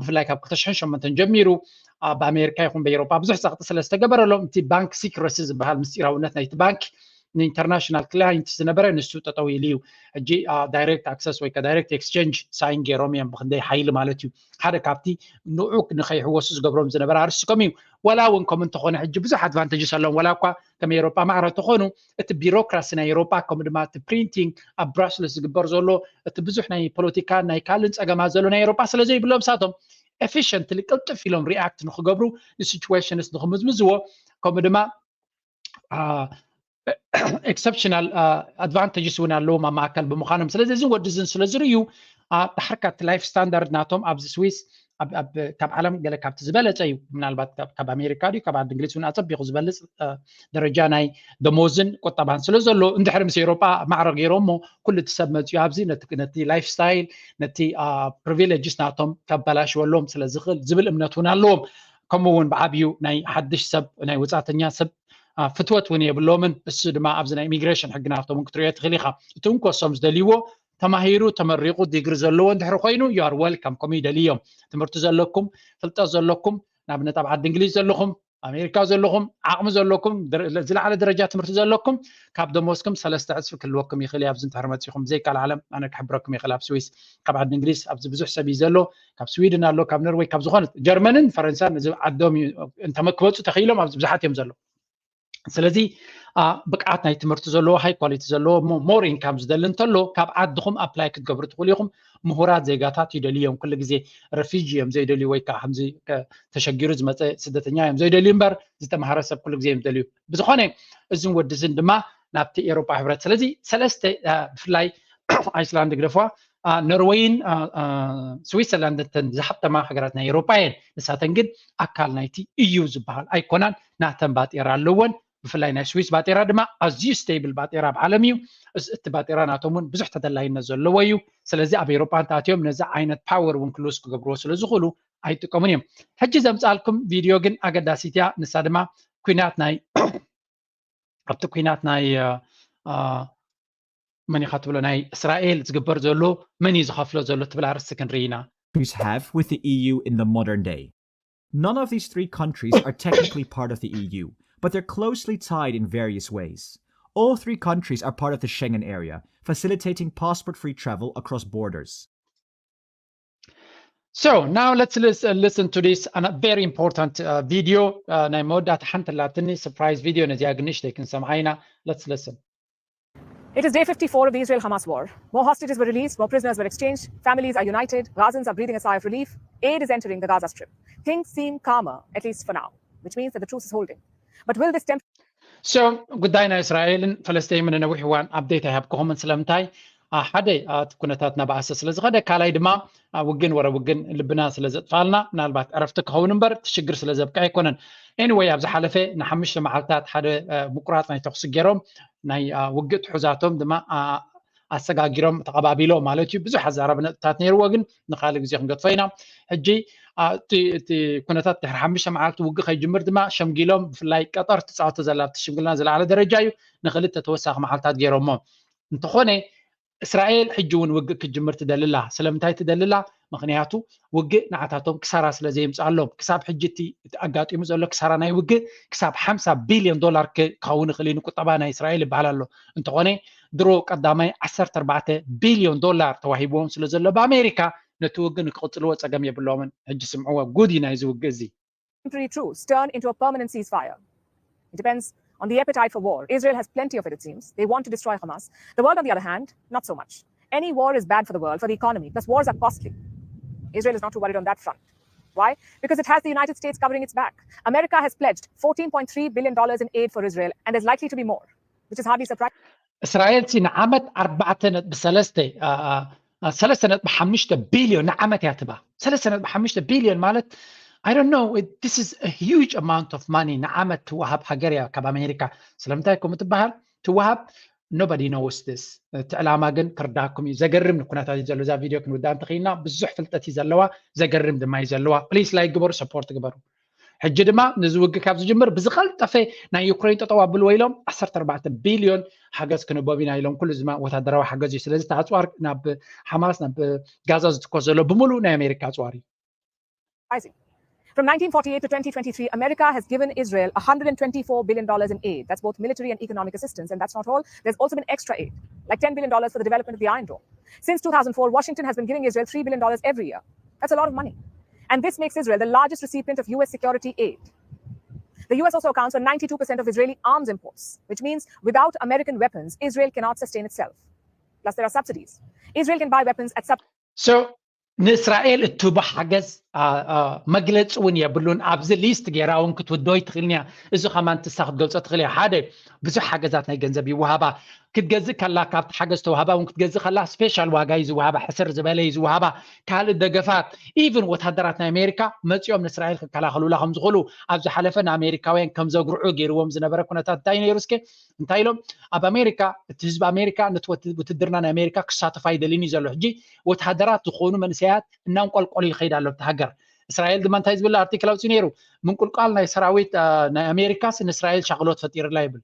ብፍላይ ካብ ክልተ ሽሕን ሸሞንተን ጀሚሩ ኣብ ኣሜሪካ ይኹን ብኤውሮጳ ብዙሕ ጸቕጢ ስለ ዝተገበረሎም እቲ ባንክ ሲክረሲ ዝበሃል ምስጢራውነት ናይቲ ባንክ ንኢንተርናሽናል ክላይንት ዝነበረ ንሱ ጠጠው ኢሉ እዩ። ሕጂ ዳይሬክት ኣክሰስ ወይ direct exchange sign ገይሮም እዮም፣ ብክንደይ ሓይሊ ማለት እዩ። ሓደ ካብቲ ንዑ ንከይሕወሱ ዝገብሮም ዝነበረ ኣርስቲ ከም እዩ። ዋላ እውን ከም እንተኾነ ሕጂ ብዙሕ ኣድቫንቴጅስ ኣለዎም። ዋላ እኳ ከም ኤሮጳ ማዕረ እንተኾኑ እቲ ቢሮክራሲ ናይ ኤሮጳ ከምኡ ድማ እቲ ፕሪንቲንግ ኣብ ብራስልስ ዝግበር ዘሎ እቲ ብዙሕ ናይ ፖለቲካ ናይ ካልእን ጸገማት ዘሎ ናይ ኤሮጳ ስለ ዘይብሎም ሳቶም ኤፊሽንትሊ ቅልጥፍ ኢሎም ሪኣክት ንክገብሩ ንሲቹዌሽንስ ንክምዝምዝዎ ከምኡ ድማ ኤክሰፕሽናል ኣድቫንቴጅስ እውን ኣለዎም ኣብ ማእከል ብምዃኖም። ስለዚ እዚ ወዲ ዝን ስለ ዝርእዩ ድሓርካ እቲ ላይፍ ስታንዳርድ ናቶም ኣብዚ ስዊስ ካብ ዓለም ገለ ካብቲ ዝበለፀ እዩ። ምናልባት ካብ ኣሜሪካ ድዩ ካብ ዓዲ እንግሊዝ እውን ኣፀቢቑ ዝበልፅ ደረጃ ናይ ደሞዝን ቁጠባን ስለ ዘሎ እንድሕሪ ምስ ኤሮጳ ማዕረ ገይሮሞ ኩሉ እቲ ሰብ መፅኡ ኣብዚ ነቲ ላይፍ ስታይል ነቲ ፕሪቪሌጅስ ናቶም ከበላሽወሎም ስለ ዝኽእል ዝብል እምነት እውን ኣለዎም። ከምኡ እውን ብዓብዩ ናይ ሓድሽ ሰብ ናይ ወፃእተኛ ሰብ ፍትወት እውን የብሎምን። እሱ ድማ ኣብዚ ናይ ኢሚግሬሽን ሕጊ ናቶም እውን ክትሪኦ ትኽእል ኢኻ። እቲ እንኮሶም ዝደልይዎ ተማሂሩ ተመሪቑ ዲግሪ ዘለዎ እንድሕሪ ኮይኑ you are welcome ከምኡ ይደልዮም። ትምህርቲ ዘለኩም ፍልጠት ዘለኩም ንኣብነት ኣብ ዓዲ እንግሊዝ ዘለኹም ኣሜሪካ ዘለኹም ዓቕሚ ዘለኩም ዝለዓለ ደረጃ ትምህርቲ ዘለኩም ካብ ደሞዝኩም ሰለስተ ዕፅፊ ክህልወኩም ይኽእል እዩ። ኣብዚ እንድሕር መፂኹም ብዘይካል ዓለም ኣነ ክሕብረኩም ይኽእል ኣብ ስዊስ ካብ ዓዲ እንግሊዝ ኣብዚ ብዙሕ ሰብ እዩ ዘሎ ካብ ስዊድን ኣሎ ካብ ኖርወይ ካብ ዝኾነ ጀርመንን ፈረንሳን እዚ ዓዶም እዩ እንተመክበፁ ተኽኢሎም ኣብዚ ብዙሓት እዮም ዘሎ። ስለዚ ብቅዓት ናይ ትምህርቲ ዘለዎ ሃይ ኳሊቲ ዘለዎ ሞር ኢንካም ዝደሊ እንተሎ ካብ ዓድኹም ኣፕላይ ክትገብሩ ትኽእሉ ኢኹም። ምሁራት ዜጋታት ይደልዩ እዮም። ኩሉ ግዜ ረፊጂ እዮም ዘይደልዩ ወይ ከዓ ከምዚ ተሸጊሩ ዝመፀ ስደተኛ እዮም ዘይደልዩ እምበር ዝተምሃረ ሰብ ኩሉ ግዜ እዮም ዝደልዩ። ብዝኾነ እዝን ወድዝን ድማ ናብቲ ኤሮጳ ሕብረት ስለዚ ሰለስተ ብፍላይ ኣይስላንድ ግደፍዋ ኖርወይን ስዊትዘርላንድ እተን ዝሃብተማ ሃገራት ናይ ኤሮጳ እየን። ንሳተን ግን ኣካል ናይቲ ኢዩ ዝበሃል ኣይኮናን። ናተን ባጤራ ኣለወን። ብፍላይ ናይ ስዊስ ባጤራ ድማ ኣዝዩ ስቴብል ባጤራ ኣብ ዓለም እዩ። እቲ ባጤራ ናቶም እውን ብዙሕ ተደላይነት ዘለዎ እዩ። ስለዚ ኣብ ኤሮጳ እንተኣትዮም ነዚ ዓይነት ፓወር እውን ክሉስ ክገብርዎ ስለ ዝኽእሉ ኣይጥቀሙን እዮም። ሕጂ ዘምፃልኩም ቪድዮ ግን ኣገዳሲት እያ። ንሳ ድማ ኩናት ናይ ኣብቲ ኩናት ናይ መን ኢኻ ትብሎ ናይ እስራኤል ዝግበር ዘሎ መን እዩ ዝኸፍሎ ዘሎ ትብል ኣርስቲ ክንርኢ ኢና። Countries have with the E U in the modern day. None of these three countries are technically part of the E U, but they're closely tied in various ways. All three countries are part of the Schengen area, facilitating passport-free travel across borders. So now let's listen, listen to this and a very important uh, video. ናይ መወዳእታ ሓንቲ ኣላትኒ surprise video ነዚኣ ግንሽተይ ክንሰምዓ ኢና። Let's listen. It is day fifty-four of the Israel-Hamas war. More hostages were released, more prisoners were exchanged, families are united, Gazans are breathing a sigh of relief, aid is entering the Gaza Strip. Things seem calmer, at least for now, which means that the truce is holding. But will this temp- So ጉዳይ ናይ እስራኤልን ፈለስጠይምን ነዊሕ እዋን ኣፕዴት ኣይሃብክኹምን ስለምንታይ ሓደ እቲ ኩነታት ናባኣሰ ስለ ዝኸደ ካልኣይ ድማ ውግን ወረ ውግን ልብና ስለ ዘጥፋልና ምናልባት ዕረፍቲ ክኸውን እምበር ትሽግር ስለ ዘብቃ ኣይኮነን። Anyway ኣብ ዝሓለፈ ንሓሙሽተ መዓልታት ሓደ ምቁራፅ ናይ ተኩሲ ገይሮም ናይ ውግእ ትሑዛቶም ድማ ኣሰጋጊሮም ተቐባቢሎም ማለት እዩ። ብዙሕ ኣዛረቢ ነጥብታት ነይርዎ ግን ንካልእ ግዜ ክንገድፎ ኢና። ሕጂ እቲ ኩነታት ድሕሪ ሓሙሽተ መዓልቲ ውግእ ከይጅምር ድማ ሸምጊሎም ብፍላይ ቀጠር ትፃወቶ ዘላ ኣብቲ ሽምግልና ዝለዓለ ደረጃ እዩ። ንክልተ ተወሳኺ መዓልታት ገይሮሞ እንተኾነ እስራኤል ሕጂ እውን ውግእ ክትጅምር ትደልላ። ስለምንታይ ትደልላ? ምክንያቱ ውግእ ንዓታቶም ክሳራ ስለ ዘየምፅኣሎም ክሳብ ሕጂ እቲ ኣጋጢሙ ዘሎ ክሳራ ናይ ውግእ ክሳብ ሓምሳ ቢልዮን ዶላር ክኸውን ይኽእል እዩ ንቁጠባ ናይ እስራኤል ይበሃል ኣሎ። እንተኾነ ድሮ ቀዳማይ ዓሰርተ ኣርባዕተ ቢልዮን ዶላር ተዋሂብዎም ስለ ዘሎ ብኣሜሪካ ነቲ ውግእ ንክቕፅልዎ ፀገም የብሎምን። ሕጂ ስምዕዎ ጉድ እዩ ናይዚ ውግእ እዚ። Temporary truce turn into a permanent ceasefire? It depends on the appetite for war. Israel has plenty of it, it seems. They want to destroy Hamas. The world, on the other hand, not so much. Any war is bad for the world, for the economy. Plus, wars are costly. Israel is not too worried on that front. Why? Because it has the United States covering its back. America has pledged fourteen point three billion dollars in aid for Israel, and there's likely to be more, which is hardly surprising. እስራኤል ሲ ንዓመት ኣርባዕተ ነጥቢ ሰለስተ ሰለስተ ነጥቢ ሓሙሽተ ቢልዮን ንዓመት እያ ትባ። ሰለስተ ነጥቢ ሓሙሽተ ቢልዮን ማለት I don't know, this is a huge amount of money ንዓመት ትወሃብ ሃገር እያ ካብ ኣሜሪካ። ስለምንታይ ከምኡ ትበሃል? ትወሃብ nobody knows this። እቲ ዕላማ ግን ክርዳኩም እዩ። ዘገርም ኩነታት እዩ ዘሎ። እዛ ቪድዮ ክንውዳ እንተኽኢልና ብዙሕ ፍልጠት እዩ ዘለዋ፣ ዘገርም ድማ እዩ ዘለዋ። ፕሊስ ላይክ ግበሩ፣ ሰፖርት ግበሩ። ሕጂ ድማ ነዚ ውግእ ካብ ዝጅምር ብዝቐልጠፈ ናይ ዩክሬን ጠጠው ኣብልዎ ኢሎም ዓሰርተ ኣርባዕተ ቢልዮን ሓገዝ ክንህቦም ኢና ኢሎም። ኩሉ ድማ ወታደራዊ ሓገዝ እዩ። ስለዚ እቲ ኣፅዋር ናብ ሓማስ ናብ ጋዛ ዝትኮስ ዘሎ ብምሉእ ናይ ኣሜሪካ ኣፅዋር እዩ። Surprising. From nineteen forty-eight to twenty twenty-three, America has given Israel one hundred twenty-four billion dollars in aid. That's both military and economic assistance. And that's not all. There's also been extra aid, like ten billion dollars for the development of the Iron Dome. Since two thousand four, Washington has been giving Israel three billion dollars every year. That's a lot of money. And this makes Israel the largest recipient of U S security aid. The U S also accounts for ninety-two percent of Israeli arms imports, which means without American weapons, Israel cannot sustain itself. Plus, there are subsidies. Israel can buy weapons at sub- So ንእስራኤል እትህቦ ሓገዝ መግለፂ እውን የብሉን። ኣብዚ ሊስት ገይራ እውን ክትውደይ ትኽእል እያ። እዚ ከማን ትሳ ክትገልፆ ትኽእል እያ። ሓደ ብዙሕ ሓገዛት ናይ ገንዘብ ይወሃባ። ክትገዝእ ከላ ካብቲ ሓገዝ ተዋህባ እውን ክትገዝእ ከላ ስፔሻል ዋጋ እዩ ዝወሃባ፣ ሕስር ዝበለ እዩ ዝወሃባ። ካልእ ደገፋት ኢቭን ወታደራት ናይ ኣሜሪካ መፂኦም ንእስራኤል ክከላኸሉላ ከም ዝኽእሉ ኣብ ዝሓለፈ ንኣሜሪካውያን ከም ዘጉርዑ ገይርዎም ዝነበረ ኩነታት እንታይ ነይሩ? እስከ እንታይ ኢሎም ኣብ ኣሜሪካ እቲ ህዝቢ ኣሜሪካ ነቲ ውትድርና ናይ ኣሜሪካ ክሳተፍ ኣይደልን እዩ ዘሎ። ሕጂ ወታደራት ዝኾኑ መንእሰያት እናንቆልቆሉ ይኸይድ ኣሎ ኣብቲ ሃገር። እስራኤል ድማ እንታይ ዝብል ኣርቲክል ኣውፅኡ ነይሩ? ምንቁልቋል ናይ ሰራዊት ናይ ኣሜሪካስ ንእስራኤል ሻቕሎት ፈጢርላ ይብል።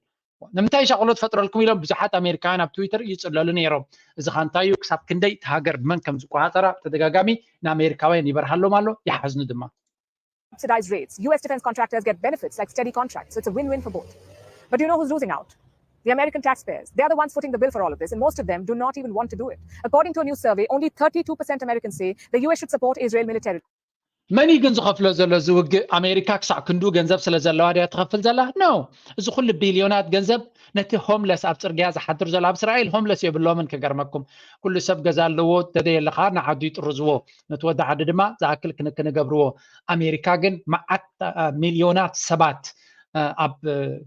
ንምንታይ ሻቕሎት ፈጥረልኩም ኢሎም ብዙሓት ኣሜሪካውያን ኣብ ትዊተር ይፅለሉ ነይሮም። እዚ ኻ እንታይ እዩ? ክሳብ ክንደይ እቲ ሃገር ብመን ከም ዝቆፃፀራ ብተደጋጋሚ ንኣሜሪካውያን ይበርሃሎም ኣሎ፣ ይሓዝኑ ድማ። Subsidized rates. U S defense contractors get benefits like steady contracts, so it's a win-win for both. But do you know who's losing out? The American taxpayers. They're the ones footing the bill for all of this, and most of them do not even want to do it. According to a new survey, only thirty-two percent Americans say the U S should support Israel militarily. መን እዩ ግን ዝኸፍሎ ዘሎ? እዚ ውግእ ኣሜሪካ ክሳዕ ክንዱ ገንዘብ ስለ ዘለዋ ድያ ትኸፍል ዘላ? ኖ። እዚ ኩሉ ቢልዮናት ገንዘብ ነቲ ሆምለስ ኣብ ፅርግያ ዝሓድር ዘሎ፣ ኣብ እስራኤል ሆምለስ የብሎምን። ክገርመኩም፣ ኩሉ ሰብ ገዛ ኣለዎ። ተደየለኻ ንዓዱ ይጥርዝዎ፣ ነቲ ወዲ ዓዲ ድማ ዝኣክል ክንክን ይገብርዎ። ኣሜሪካ ግን መዓት ሚልዮናት ሰባት ኣብ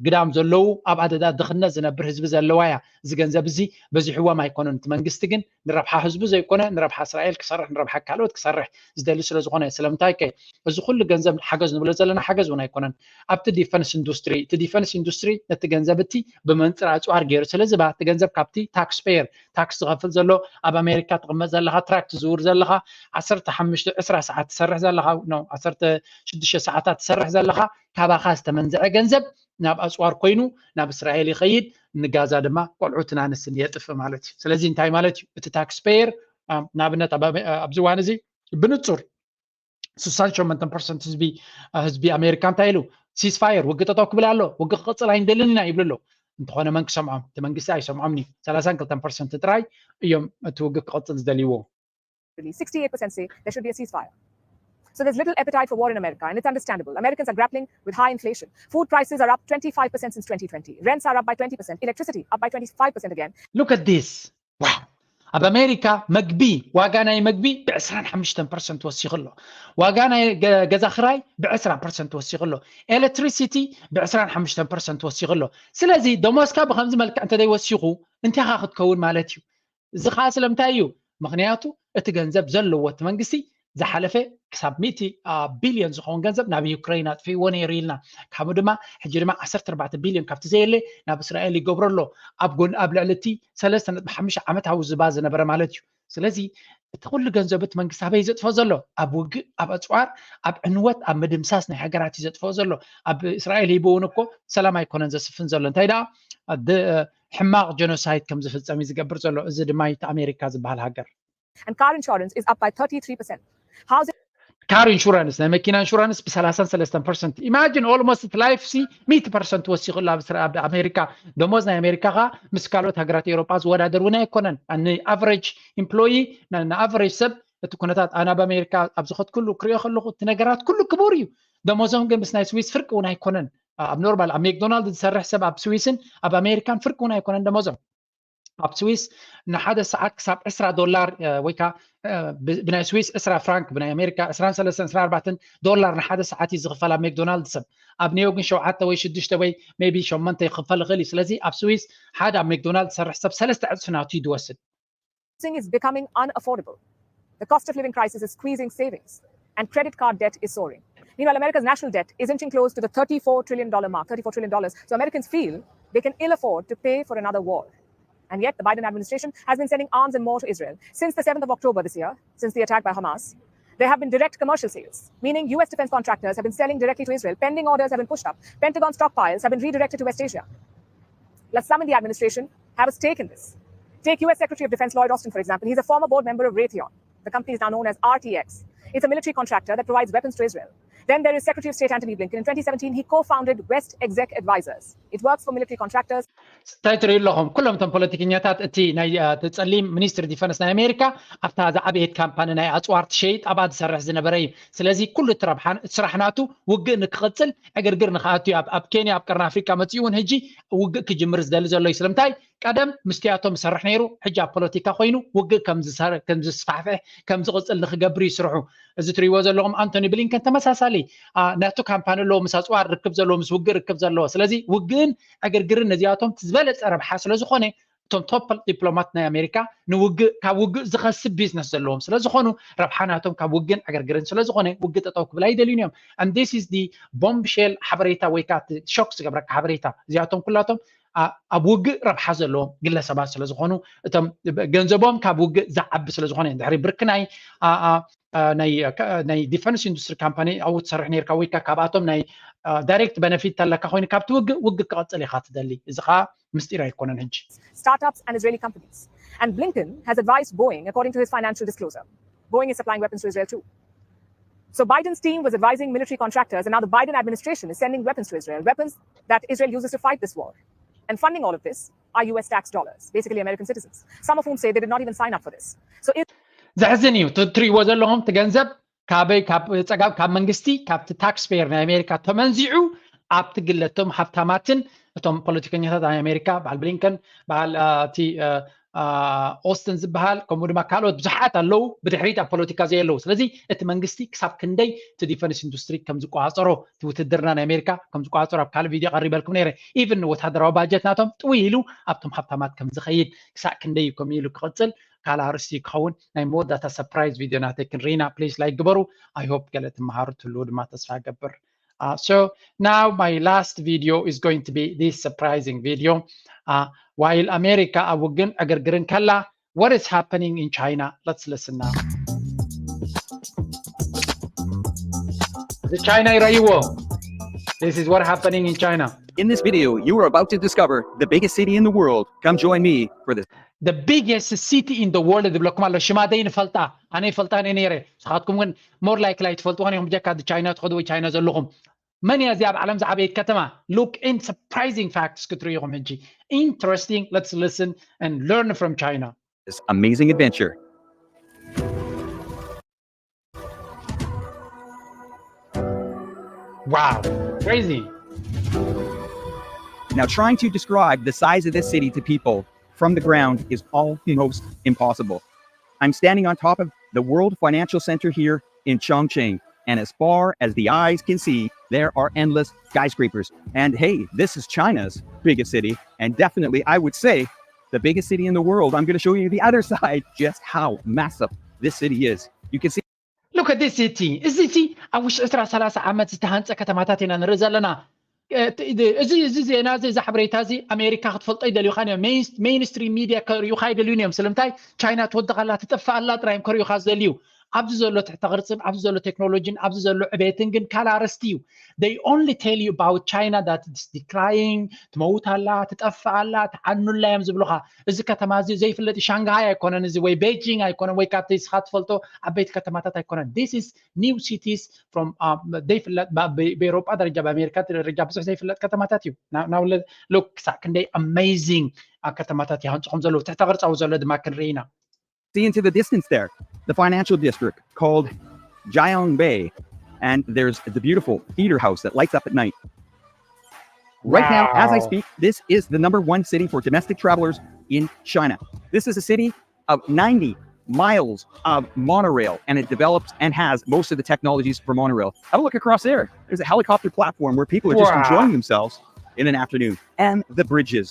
ግዳም ዘለዉ ኣብ ኣደዳ ድኽነት ዝነብር ህዝቢ ዘለዋ እያ። እዚ ገንዘብ እዚ በዚሕዎም ኣይኮነን። እቲ መንግስቲ ግን ንረብሓ ህዝቡ ዘይኮነ ንረብሓ እስራኤል ክሰርሕ፣ ንረብሓ ካልኦት ክሰርሕ ዝደሊ ስለ ዝኾነ። ስለምንታይ ከ? እዚ ኩሉ ገንዘብ ሓገዝ ንብሎ ዘለና ሓገዝ እውን ኣይኮነን። ኣብቲ ዲፈንስ ኢንዱስትሪ፣ እቲ ዲፈንስ ኢንዱስትሪ ነቲ ገንዘብ እቲ ብመንፅር ኣፅዋር ገይሩ ስለ ዝባ እቲ ገንዘብ ካብቲ ታክስ ፔየር፣ ታክስ ዝኸፍል ዘሎ፣ ኣብ ኣሜሪካ ትቕመጥ ዘለኻ፣ ትራክ ትዝውር ዘለኻ፣ ዓሰርተ ሓሙሽተ ዕስራ ሰዓት ትሰርሕ ዘለኻ፣ ኖ፣ ዓሰርተ ሽዱሽተ ሰዓታት ትሰርሕ ዘለኻ፣ ካባኻ ዝተመንዝዐ ገንዘብ ናብ ኣፅዋር ኮይኑ ናብ እስራኤል ይኸይድ፣ ንጋዛ ድማ ቆልዑትን ኣንስትን የጥፍ ማለት እዩ። ስለዚ እንታይ ማለት እዩ? እቲ ታክስ ፔየር ንኣብነት ኣብዚ እዋን እዚ ብንፁር ስሳን ሸሞንተን ፐርሰንት ህዝቢ ህዝቢ ኣሜሪካ እንታይ ኢሉ? ሲስፋየር፣ ውግእ ጠጠው ክብል ኣሎ፣ ውግእ ክቕፅል ኣይንደልን ኢና ይብሉ ኣለዉ። እንተኾነ መን ክሰምዖም? እቲ መንግስቲ ኣይሰምዖምን እዩ። ሰላሳን ክልተን ፐርሰንት ጥራይ እዮም እቲ ውግእ ክቕፅል ዝደልይዎ። Sixty-eight percent say there should be a ceasefire. So there's little appetite for war in America, and it's understandable. Americans are grappling with high inflation. Food prices are up twenty-five percent since twenty twenty. Rents are up by twenty percent. Electricity up by twenty-five percent again. Look at this. Wow. ኣብ ኣሜሪካ መግቢ፣ ዋጋ ናይ መግቢ ብ ዕስራን ሓሙሽተን ፐርሰንት ወሲኹ ኣሎ። ዋጋ ናይ ገዛ ክራይ ብ ዕስራ ፐርሰንት ወሲኹ ኣሎ። ኤሌክትሪሲቲ ብ ዕስራን ሓሙሽተን ፐርሰንት ወሲኹ ኣሎ። ስለዚ ደሞዝካ ብከምዚ መልክዕ እንተ ዘይወሲኹ እንታይ ኢኻ ክትከውን ማለት እዩ? እዚ ከዓ ስለምንታይ እዩ? ምክንያቱ እቲ ገንዘብ ዘለዎ እቲ መንግስቲ ዝሓለፈ ክሳብ ሚእቲ ቢልዮን ዝኸውን ገንዘብ ናብ ዩክሬን ኣጥፊእዎ ነይሩ ኢልና፣ ካብኡ ድማ ሕጂ ድማ ዓሰርተ ኣርባዕተ ቢልዮን ካብቲ ዘየለ ናብ እስራኤል ይገብሮ ኣሎ። ኣብ ጎን ኣብ ልዕሊ እቲ ሰለስተ ነጥቢ ሓሙሽተ ዓመታዊ ዝባ ዝነበረ ማለት እዩ። ስለዚ እቲ ኩሉ ገንዘብ እቲ መንግስቲ ኣበይ ዘጥፎ ዘሎ? ኣብ ውግእ፣ ኣብ ኣፅዋር፣ ኣብ ዕንወት፣ ኣብ ምድምሳስ ናይ ሃገራት እዩ ዘጥፍኦ ዘሎ። ኣብ እስራኤል ሂቡ እውን እኮ ሰላም ኣይኮነን ዘስፍን ዘሎ። እንታይ ደኣ ሕማቕ ጀኖሳይድ ከም ዝፍፀም እዩ ዝገብር ዘሎ። እዚ ድማ እቲ ኣሜሪካ ዝበሃል ሃገር። And car insurance is up by thirty-three percent. Housing ካር ኢንሹራንስ፣ ናይ መኪና ኢንሹራንስ ብ ሰላሳን ሰለስተን ፐርሰንት። ኢማጂን ኦልሞስት እቲ ላይፍ ሲ ሚእቲ ፐርሰንት ወሲኹ ኣሎ ኣብ ኣሜሪካ። ደሞዝ ናይ ኣሜሪካ ኸዓ ምስ ካልኦት ሃገራት ኤውሮጳ ዝወዳደር እውን ኣይኮነን። ንኣቨሬጅ ኢምፕሎይ፣ ንኣቨሬጅ ሰብ እቲ ኩነታት ኣነ ኣብ ኣሜሪካ ኣብ ዝኸድኩሉ ክሪኦ ከለኹ እቲ ነገራት ኩሉ ክቡር እዩ። ደሞዞም ግን ምስ ናይ ስዊስ ፍርቂ እውን ኣይኮነን። ኣብ ኖርማል ኣብ ሜክዶናልድ ዝሰርሕ ሰብ ኣብ ስዊስን ኣብ ኣሜሪካን ፍርቂ እውን ኣይኮነን ደሞዞም። ኣብ ስዊስ ንሓደ ሰዓት ክሳብ ዕስራ ዶላር ወይ ከዓ ብናይ ስዊስ ዕስራ ፍራንክ፣ ብናይ ኣሜሪካ ዕስራን ሰለስተን ዕስራን ኣርባዕተን ዶላር ንሓደ ሰዓት እዩ ዝኽፈል ኣብ ሜክዶናልድ ሰብ። ኣብ ኒዮ ግን ሸውዓተ ወይ ሽዱሽተ ወይ ሜቢ ሸሞንተ ይኽፈል ይኽእል እዩ። ስለዚ ኣብ ስዊስ ሓደ ኣብ ሜክዶናልድ ዝሰርሕ ሰብ ሰለስተ ዕፅፊ ናቱ እዩ ዝወስድ። Housing is becoming unaffordable. The cost of living crisis is squeezing savings, and credit card debt is soaring. Meanwhile, America's national debt is inching close to the thirty-four trillion dollar mark, thirty-four trillion dollars. So Americans feel they can ill afford to pay for another war. And yet, the Biden administration has been sending arms and more to Israel. Since the seventh of October this year, since the attack by Hamas, there have been direct commercial sales, meaning U S defense contractors have been selling directly to Israel. Pending orders have been pushed up. Pentagon stockpiles have been redirected to West Asia. Let's summon the administration, have a stake in this. Take U S Secretary of Defense Lloyd Austin, for example. He's a former board member of Raytheon. The company is now known as R T X. It's a military contractor that provides weapons to Israel. Then there is Secretary of State Antony Blinken. In twenty seventeen, he co-founded West Exec Advisors. It works for military contractors. እንታይ ትርእዩ ኣለኹም? ኩሎም እቶም ፖለቲከኛታት፣ እቲ ናይ እቲ ጸሊም ሚኒስትሪ ዲፈንስ ናይ ኣሜሪካ ኣብታ ዝዓበየት ካምፓኒ ናይ ኣጽዋር ትሸይጥ ኣብኣ ዝሰርሕ ዝነበረ እዩ። ስለዚ ኩሉ እቲ ረብሓ ስራሕ ናቱ ውግእ ንክቕጽል ዕግርግር ንክኣቱ እዩ። ኣብ ኬንያ ኣብ ቀርኒ ኣፍሪካ መጺኡ እውን ሕጂ ውግእ ክጅምር ዝደሊ ዘሎ እዩ። ስለምንታይ ቀደም ምስቲኣቶም ዝሰርሕ ነይሩ፣ ሕጂ ኣብ ፖለቲካ ኮይኑ ውግእ ከም ዝስፋሕፍሕ ከም ዝቕፅል ንክገብር እዩ ስርሑ። እዚ ትሪእዎ ዘለኹም ኣንቶኒ ብሊንከን ተመሳሳሊ ናቱ ካምፓኒ ኣለዎ፣ ምስ ኣፅዋር ርክብ ዘለዎ፣ ምስ ውግእ ርክብ ዘለዎ። ስለዚ ውግእን ዕግርግርን ነዚኣቶም ዝበለፀ ረብሓ ስለዝኾነ እቶም ቶፕ ዲፕሎማት ናይ ኣሜሪካ ንውግእ ካብ ውግእ ዝኸስብ ቢዝነስ ዘለዎም ስለዝኾኑ ረብሓ ናቶም ካብ ውግእን ዕግርግርን ስለዝኾነ ውግእ ጠጠው ክብል ኣይደልዩን እዮም። And this is the bombshell ሓበሬታ ወይ ከዓ ሾክ ዝገብረካ ሓበሬታ። እዚኣቶም ኩላቶም ኣብ ውግእ ረብሓ ዘለዎም ግለሰባት ስለዝኾኑ እቶም ገንዘቦም ካብ ውግእ ዝዓቢ ስለዝኾነ ድሕሪ ብርክናይ ናይ ዲፈንስ ኢንዱስትሪ ካምፓኒ ኣብኡ ትሰርሕ ነርካ ወይ ካብኣቶም ናይ ዳይሬክት በነፊት ኣለካ ኮይኑ ካብቲ ውግእ ውግእ ክቐፅል ኢኻ ትደሊ። እዚ ከዓ ምስጢር ኣይኮነን ሕጂ። Startups and Israeli companies. And Blinken has advised Boeing, according to his financial disclosure. Boeing is supplying weapons to Israel too. So Biden's team was advising military contractors, and now the Biden administration is sending weapons to Israel, weapons that Israel uses to fight this war. And funding all of this are U S tax dollars, basically American citizens, some of whom say they did not even sign up for this. So if ዘሕዝን እዩ። ትሪእዎ ዘለኹም እቲ ገንዘብ ካበይ? ካብ ጸጋብ ካብ መንግስቲ ካብቲ ታክስፔየር ናይ ኣሜሪካ ተመንዚዑ ኣብቲ ግለቶም ሃብታማትን እቶም ፖለቲከኛታት ናይ ኣሜሪካ በዓል ብሊንከን በዓል እቲ ኦስትን ዝበሃል ከምኡ ድማ ካልኦት ብዙሓት ኣለዉ ብድሕሪት ኣብ ፖለቲካ ዘየለዉ። ስለዚ እቲ መንግስቲ ክሳብ ክንደይ እቲ ዲፈንስ ኢንዱስትሪ ከም ዝቆፃፀሮ እቲ ውትድርና ናይ ኣሜሪካ ከም ዝቆፃፀሮ ኣብ ካልእ ቪድዮ ቀሪበልኩም ነይረ። ኢቭን ወታደራዊ ባጀት ናቶም ጥውይ ኢሉ ኣብቶም ሃብታማት ከም ዝኸይድ ክሳዕ ክንደይ እዩ ከምኡ ኢሉ ክቕፅል ካልእ ኣርእስቲ ክኸውን ናይ መወዳእታ ሰርፕራይዝ ቪድዮ ናተይ ክንርኢና ፕሊስ ላይክ ግበሩ። I hope ገለ ትመሃሩ ትህልዉ ድማ ተስፋ እገብር። Uh, so now my last video is going to be this surprising video. Uh, while America ኣብ ውግእን ዕግርግርን ከላ, what is happening in China? Let's listen now. The China ይረእይዎ. This is what happening in China. In this video, you are about to discover the biggest city in the world. Come join me for this. The biggest city in the world ዝብለኩም ኣሎ። ሽማ ደይ ንፈልጣ፣ ኣነ ይፈልጣ እየ ነይረ። ንስኻትኩም ግን more likely ኣይትፈልጥዋን ኢኹም ብጀካ ቻይና ትኸዱ ወይ ቻይና ዘለኹም። መን እያ እዚኣ ኣብ ዓለም ዝዓበየት ከተማ? Look in surprising facts ክትርእዩ ኢኹም ሕጂ። Interesting. Let's listen and learn from China. This amazing adventure. Wow, crazy. Now, trying to describe the size of this city to people from the ground is almost impossible. I'm standing on top of the World Financial Center here in Chongqing, and as far as the eyes can see, there are endless skyscrapers. And hey, this is China's biggest city, and definitely, I would say, the biggest city in the world. I'm going to show you the other side, just how massive this city is. You can see Look at this city. እዚ እቲ ኣብ ውሽጢ ዕስራ ሰላሳ ዓመት ዝተሃንፀ ከተማታት ኢና ንርኢ ዘለና። እዚ እዚ ዜና እዚ እዚ ሓበሬታ እዚ ኣሜሪካ ክትፈልጦ ይደልዩኻን እዮም። ሜይንስትሪም ሚድያ ከርእዩኻ ኣይደልዩን እዮም። ስለምንታይ? ቻይና ትወድቕ ኣላ፣ ትጠፍእ ኣላ ጥራይ እዮም ከርእዩኻ ዝደልዩ። ኣብዚ ዘሎ ትሕተ ቅርፅን ኣብዚ ዘሎ ቴክኖሎጂን ኣብዚ ዘሎ ዕቤትን ግን ካልእ ኣርእስቲ እዩ። They only tell you about China that it's declining, ትመውት ኣላ፣ ትጠፍእ ኣላ፣ ትዓኑላ እዮም ዝብሉኻ። እዚ ከተማ እዚ ዘይፍለጥ ሻንግሃይ ኣይኮነን፣ እዚ ወይ ቤጂንግ ኣይኮነን፣ ወይ ካብቲ ስኻ ትፈልጦ ዓበይቲ ከተማታት ኣይኮነን። This is new cities from ዘይፍለጥ ብኤሮጳ ደረጃ ብኣሜሪካ ደረጃ ብዙሕ ዘይፍለጥ ከተማታት እዩ። ናውለ ሎክ ክሳዕ ክንደይ ኣሜዚንግ ከተማታት ይሃንፁ ከም ዘለዉ ትሕተ ቅርፃዊ ዘሎ ድማ ክንርኢ ኢና። See into the distance there, the financial district called Jiaongbei, and there's the beautiful theater house that lights up at night. Right now, as I Wow. speak, this is the number one city for domestic travelers in China. This is a city of ninety miles of monorail, and it develops and has most of the technologies for monorail. Have a look across there. There's a helicopter platform where people are just Wow. enjoying themselves in an afternoon, and the bridges.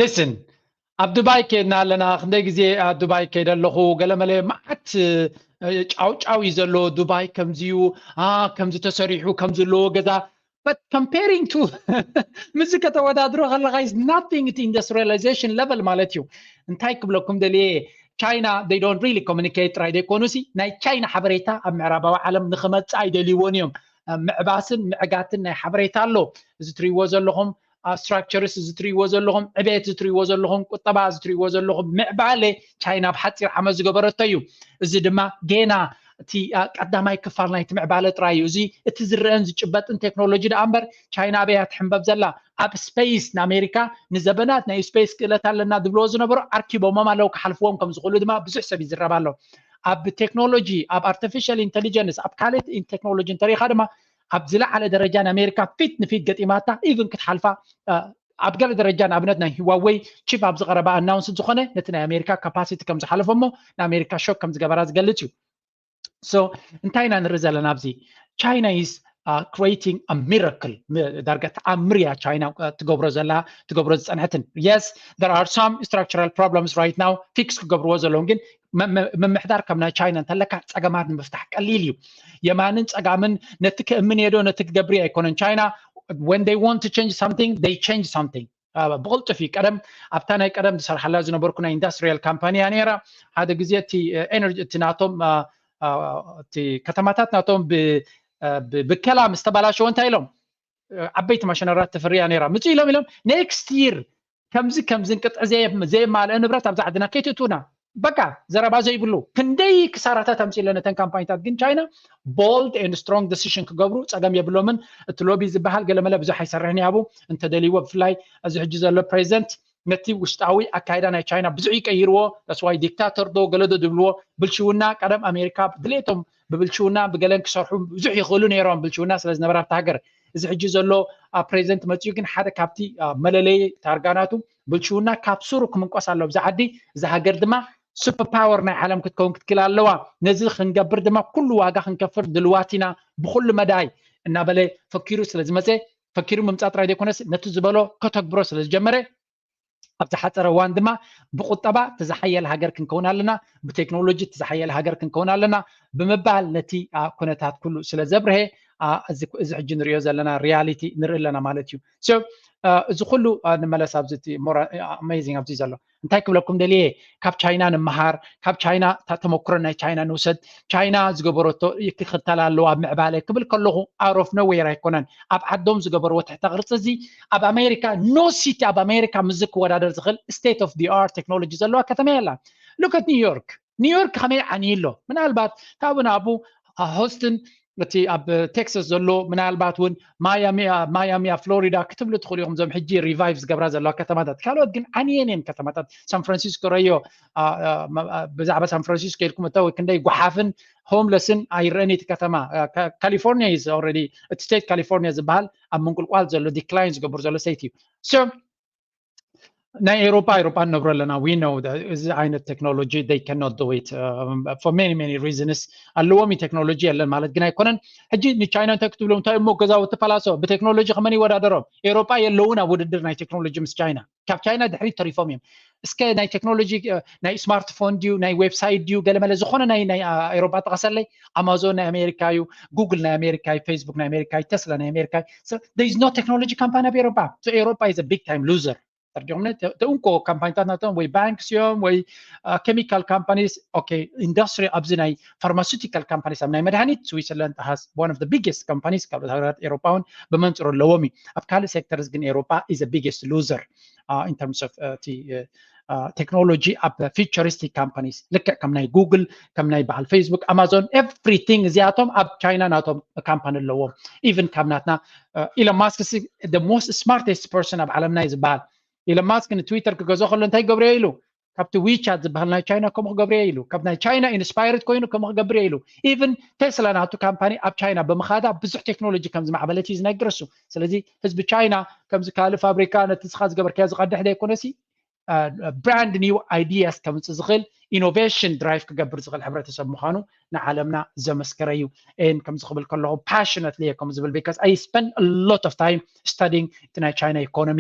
Listen, ኣብ ዱባይ ከድና ኣለና። ክንደይ ግዜ ኣብ ዱባይ ከይደ ኣለኹ። ገለመለ መዓት እ፣ ጫው ጫው እዩ ዘሎ። ዱባይ ከምዚዩ፣ አ፣ ከምዚ ተሰሪሑ፣ ከምዚ ኣለዎ ገዛ። But comparing to ምስዚ ከተወዳድሮ ከለኻ is nothing እቲ ኢንዱስትሪያላይዜሽን ለቨል ማለት እዩ። እንታይ ክብለኩም ደልየ፣ ቻይና they don't really communicate ጥራይ ዘይኮኑሲ ናይ ቻይና ሓበሬታ ኣብ ምዕራባዊ ዓለም ንክመፅእ ኣይደልይዎን እዮም። ምዕባስን ምዕጋትን ናይ ሓበሬታ ኣሎ። እዚ ትሪእዎ ዘለኹም ስትራክቸርስ እዚ ትሪእዎ ዘለኹም ዕቤት እዚ ትሪእዎ ዘለኹም ቁጠባ እዚ ትሪእዎ ዘለኹም ምዕባለ ቻይና ኣብ ሓፂር ዓመት ዝገበረቶ እዩ። እዚ ድማ ጌና እቲ ቀዳማይ ክፋል ናይቲ ምዕባለ ጥራይ እዩ። እዚ እቲ ዝረአን ዝጭበጥን ቴክኖሎጂ ደኣ እምበር ቻይና ኣበያ ትሕንበብ ዘላ? ኣብ ስፔስ ንኣሜሪካ ንዘበናት ናይ ስፔስ ክእለት ኣለና ዝብልዎ ዝነበሩ ኣርኪቦሞም ኣለዉ። ክሓልፍዎም ከም ዝኽእሉ ድማ ብዙሕ ሰብ ይዝረብ ኣሎ። ኣብ ቴክኖሎጂ፣ ኣብ ኣርቲፊሻል ኢንቴሊጀንስ፣ ኣብ ካልእ ቴክኖሎጂ እንተሪኢኻ ድማ ኣብ ዝለዓለ ደረጃ ንኣሜሪካ ፊት ንፊት ገጢማታ ኢቭን ክትሓልፋ ኣብ ገለ ደረጃ ንኣብነት ናይ ህዋወይ ቺፍ ኣብ ዝቐረባ ኣናውንስ ዝኾነ ነቲ ናይ ኣሜሪካ ካፓሲቲ ከም ዝሓለፎ እሞ ንኣሜሪካ ሾክ ከም ዝገበራ ዝገልጽ እዩ። So እንታይ ኢና ንርኢ ዘለና ኣብዚ? China is creating a miracle. ዳርጋ ተኣምር እያ ቻይና ትገብሮ ዘላ ትገብሮ ዝፀንሐትን። Yes, there are some structural problems right now, ፊክስ ክገብርዎ ዘለዎም ግን ምምሕዳር ከም ናይ ቻይና እንተለካ ፀገማት ንምፍታሕ ቀሊል እዩ። የማንን ፀጋምን ነቲ ክእምን የዶ ነቲ ክገብር ኣይኮነን። ቻይና when they want to change something, they change something. ብቕልጡፍ እዩ። ቀደም ኣብታ ናይ ቀደም ዝሰርሓላ ዝነበርኩ ናይ ኢንዱስትሪያል ካምፓኒ እያ ነይራ። ሓደ ግዜ እቲ ኤነርጂ እቲ ናቶም እቲ ከተማታት ናቶም ብከላ ምስ ተባላሸወ እንታይ ኢሎም? ዓበይቲ ማሽነራት ተፍርያ ነይራ። ምፁ ኢሎም ኢሎም ኔክስት ይር ከምዚ ከምዚ እንቅጥዒ ዘየማልአ ንብረት ኣብዚ ዓድና ከይትእትውና። በቃ ዘረባ ዘይብሉ ክንደይ ክሳራታት ኣምፅእለ ነተን ካምፓኒታት። ግን ቻይና ቦልድ ኤንድ ስትሮንግ ዲሲሽን ክገብሩ ፀገም የብሎምን። እቲ ሎቢ ዝበሃል ገለመለ ብዙሕ ኣይሰርሕን ያቡ እንተደልይዎ ብፍላይ እዚ ሕጂ ዘሎ ፕሬዚደንት ነቲ ውሽጣዊ ኣካይዳ ናይ ቻይና ብዙሕ ይቀይርዎ። ስዋይ ዲክታተር ዶ ገለዶ ዝብልዎ ብልሽውና ቀደም ኣሜሪካ ድሌቶም ብብልሽውና ብገለን ክሰርሑ ብዙሕ ይኽእሉ ነይሮም ብልሽውና ስለ ዝነበረ ኣብቲ ሃገር። እዚ ሕጂ ዘሎ ፕሬዚደንት መፅኡ ግን ሓደ ካብቲ መለለይ ታርጋናቱ ብልሽውና ካብ ሱሩ ክምንቆስ ኣሎ ብዚ ዓዲ። እዚ ሃገር ድማ ሱፐር ፓወር ናይ ዓለም ክትከውን ክትክል ኣለዋ። ነዚ ክንገብር ድማ ኩሉ ዋጋ ክንከፍር ድልዋት ኢና ብኩሉ መዳይ እናበለ ፈኪሩ ስለ ዝመፀ ፈኪሩ ምምፃእ ጥራይ ዘይኮነስ ነቲ ዝበሎ ከተግብሮ ስለ ዝጀመረ ኣብዚ ሓፀረ እዋን ድማ ብቁጠባ ትዝሓየለ ሃገር ክንከውን ኣለና፣ ብቴክኖሎጂ ትዝሓየለ ሃገር ክንከውን ኣለና ብምባል ነቲ ኩነታት ኩሉ ስለ ዘብርሀ እዚ ሕጂ ንሪኦ ዘለና ሪያሊቲ ንርኢ ኣለና ማለት እዩ። እዚ ኩሉ ንመለስ ኣብዚ ኣሜዚንግ ኣብዚ ዘሎ እንታይ ክብለኩም ደልየ ካብ ቻይና ንምሃር ካብ ቻይና ተመክሮ ናይ ቻይና ንውሰድ። ቻይና ዝገበረቶ ይክተል ኣለዎ ኣብ ምዕባለ ክብል ከለኹ ኣሮፍ ነወይር ኣይኮነን። ኣብ ዓዶም ዝገበርዎ ትሕተ ቅርፂ እዚ ኣብ ኣሜሪካ ኖ ሲቲ ኣብ ኣሜሪካ ምዝ ክወዳደር ዝኽእል ስቴት ኦፍ ዲ ኣርት ቴክኖሎጂ ዘለዋ ከተማ የላ። ሉከት ኒውዮርክ ኒውዮርክ ከመይ ዓንዩ ኣሎ? ምናልባት ካብኡ ናብኡ ሆስትን እቲ ኣብ ቴክሳስ ዘሎ ምናልባት እውን ማያሚ ኣብ ፍሎሪዳ ክትብሉ ትኽእሉ ኢኹም። እዞም ሕጂ ሪቫይቭ ዝገብራ ዘለዋ ከተማታት ካልኦት ግን ዓንየን እየን ከተማታት። ሳን ፍራንሲስኮ ረዮ ብዛዕባ ሳን ፍራንሲስኮ ኢልኩም እተ ወይ ክንደይ ጓሓፍን ሆምለስን ኣይረአን እቲ ከተማ። ካሊፎርኒያ ዩ ኦልሬዲ እቲ ስቴት ካሊፎርኒያ ዝበሃል ኣብ ምንቁልቋል ዘሎ ዲክላይን ዝገብር ዘሎ ስቴት እዩ። ናይ ኤሮፓ ኤሮፓ ንነብሮ ኣለና። We know እዚ ዓይነት ቴክኖሎጂ they cannot do it for many many reasons ኣለዎም። ቴክኖሎጂ የለን ማለት ግን ኣይኮነን። ሕጂ ንቻይና እንታይ ክትብሎም እንታይ እሞ ገዛውቲ ፓላሶ ብቴክኖሎጂ ከመን ይወዳደሮም? ኤሮፓ የለውን ኣብ ውድድር ናይ ቴክኖሎጂ ምስ ቻይና። ካብ ቻይና ድሕሪት ተሪፎም እዮም። እስከ ናይ ቴክኖሎጂ ናይ ስማርትፎን ድዩ ናይ ዌብሳይት ድዩ ገለመለ ዝኾነ ናይ ናይ ኤሮፓ ጠቐሰለይ። ኣማዞን ናይ ኣሜሪካ እዩ፣ ጉግል ናይ ኣሜሪካ እዩ፣ ፌስቡክ ናይ ኣሜሪካ እዩ፣ ተስላ ናይ ኣሜሪካ እዩ። There is no technology company ኣብ ኤሮፓ። So ኤሮፓ is a big time loser። ተርዲኹም ተእንኮ ካምፓኒታት ናቶም ወይ ባንክስ እዮም ወይ ኬሚካል ካምፓኒስ። ኦኬ ኢንዱስትሪ ኣብዚ ናይ ፋርማሱቲካል ካምፓኒስ ኣብ ናይ መድሃኒት ስዊትዘርላንድ has one of the biggest companies ካብ ሃገራት ኤሮፓ እውን ብመንፅሮ ኣለዎም እዩ። ኣብ ካልእ ሴክተርስ ግን ኤሮፓ is a biggest loser in terms of እቲ ቴክኖሎጂ ኣብ ፊቸሪስቲክ ካምፓኒስ ልክዕ ከም ናይ ጉግል ከም ናይ በዓል ፌስቡክ ኣማዞን ኤቭሪቲንግ እዚኣቶም ኣብ ቻይና ናቶም ካምፓኒ ኣለዎም። ኢቨን ካብ ናትና ኢሎን ማስክ most smartest person ኣብ ዓለምና እዩ ዝበሃል። ኢሎን ማስክ ንትዊተር ክገዝኦ ከሎ እንታይ ክገብርዮ ኢሉ ካብቲ ዊቻት ዝበሃል ናይ ቻይና ከምኡ ክገብርዮ ኢሉ ካብ ናይ ቻይና ኢንስፓየርድ ኮይኑ ከምኡ ክገብርዮ ኢሉ። ኢቭን ቴስላ ናቱ ካምፓኒ ኣብ ቻይና ብምኻዳ ብዙሕ ቴክኖሎጂ ከም ዝማዕበለት እዩ ዝነግር እሱ። ስለዚ ህዝቢ ቻይና ከምዚ ካልእ ፋብሪካ ነቲ ስኻ ዝገበርካዮ ዝቐድሕ ዘይኮነሲ ብራንድ ኒው ኣይዲያስ ከምፅእ ዝኽእል ኢኖቬሽን ድራይቭ ክገብር ዝኽእል ሕብረተሰብ ምዃኑ ንዓለምና ዘመስከረ እዩ። ን ከምዚ ክብል ከለኹ ፓሽነትሊ እየ ከም ዝብል because I spend a lot of time studying እቲ ናይ ቻይና ኢኮኖሚ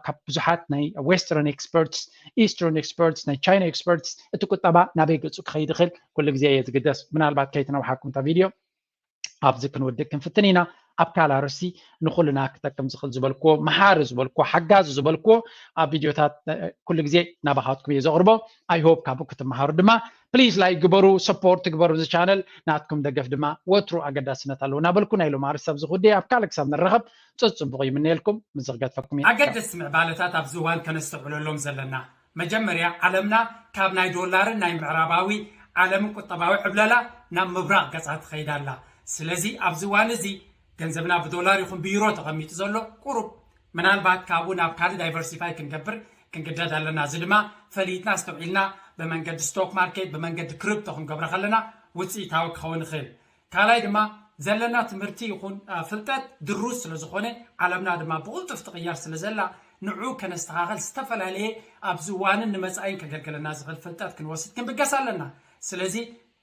ካብ ብዙሓት ናይ ዌስተርን ኤክስፐርትስ ኢስተርን ኤክስፐርትስ ናይ ቻይና ኤክስፐርትስ እቲ ቁጠባ ናበይ ገፁ ክኸይድ ይኽእል ኩሉ ግዜ እየ ዝግደስ። ምናልባት ከይተነውሓኩም እታ ቪድዮ ኣብዚ ክንውድእ ክንፍትን ኢና። ኣብ ካልእ ኣርእስቲ ንኹልና ክጠቅም ዝኽእል ዝበልክዎ መሃሪ ዝበልክዎ ሓጋዚ ዝበልክዎ ኣብ ቪድዮታት ኩሉ ግዜ ናባኻትኩም እየ ዘቕርቦ። I hope ካብኡ ክትመሃሩ ድማ ፕሊዝ ላይክ ግበሩ፣ ሰፖርት ግበሩ እዚ ቻነል። ናትኩም ደገፍ ድማ ወትሩ ኣገዳስነት ኣለዎ እናበልኩ ናይ ሎሚ ኣርእስቲ ኣብዚ ክውድእ ኣብ ካልእ ክሳብ ንራኸብ ፅፁቡቕ ይምነየልኩም። ምስ ዝገድፈኩም እየ። ኣገደስቲ ምዕባለታት ኣብዚ እዋን ከነስተውዕለሎም ዘለና መጀመርያ ዓለምና ካብ ናይ ዶላርን ናይ ምዕራባዊ ዓለምን ቁጠባዊ ዕብለላ ናብ ምብራቕ ገጻ ትኸይድ ኣላ። ስለዚ ኣብዚ እዋን እዚ ገንዘብና ብዶላር ይኹን ብዩሮ ተቐሚጡ ዘሎ ቁሩብ ምናልባት ካብኡ ናብ ካልእ ዳይቨርሲፋይ ክንገብር ክንግደድ ኣለና። እዚ ድማ ፈሊጥና ኣስተውዒልና ብመንገዲ ስቶክ ማርኬት ብመንገዲ ክሪፕቶ ክንገብሮ ከለና ውፅኢታዊ ክኸውን ይኽእል። ካልኣይ ድማ ዘለና ትምህርቲ ይኹን ፍልጠት ድሩዝ ስለ ዝኾነ ዓለምና ድማ ብቕልጡፍ ትቕየር ስለ ዘላ ንዑ ከነስተኻኸል ዝተፈላለየ ኣብዚ እዋንን ንመፃኢን ከገልግለና ዝኽእል ፍልጠት ክንወስድ ክንብገስ ኣለና። ስለዚ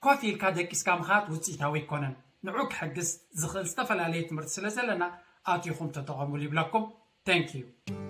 ኮፍ ኢልካ ደቂስካ ምኻድ ውፅኢታዊ ኣይኮነን። ንዑ ክሕግዝ ዝኽእል ዝተፈላለየ ትምህርቲ ስለ ዘለና ኣቲኹም ተጠቐሙሉ ይብለኩም። Thank you።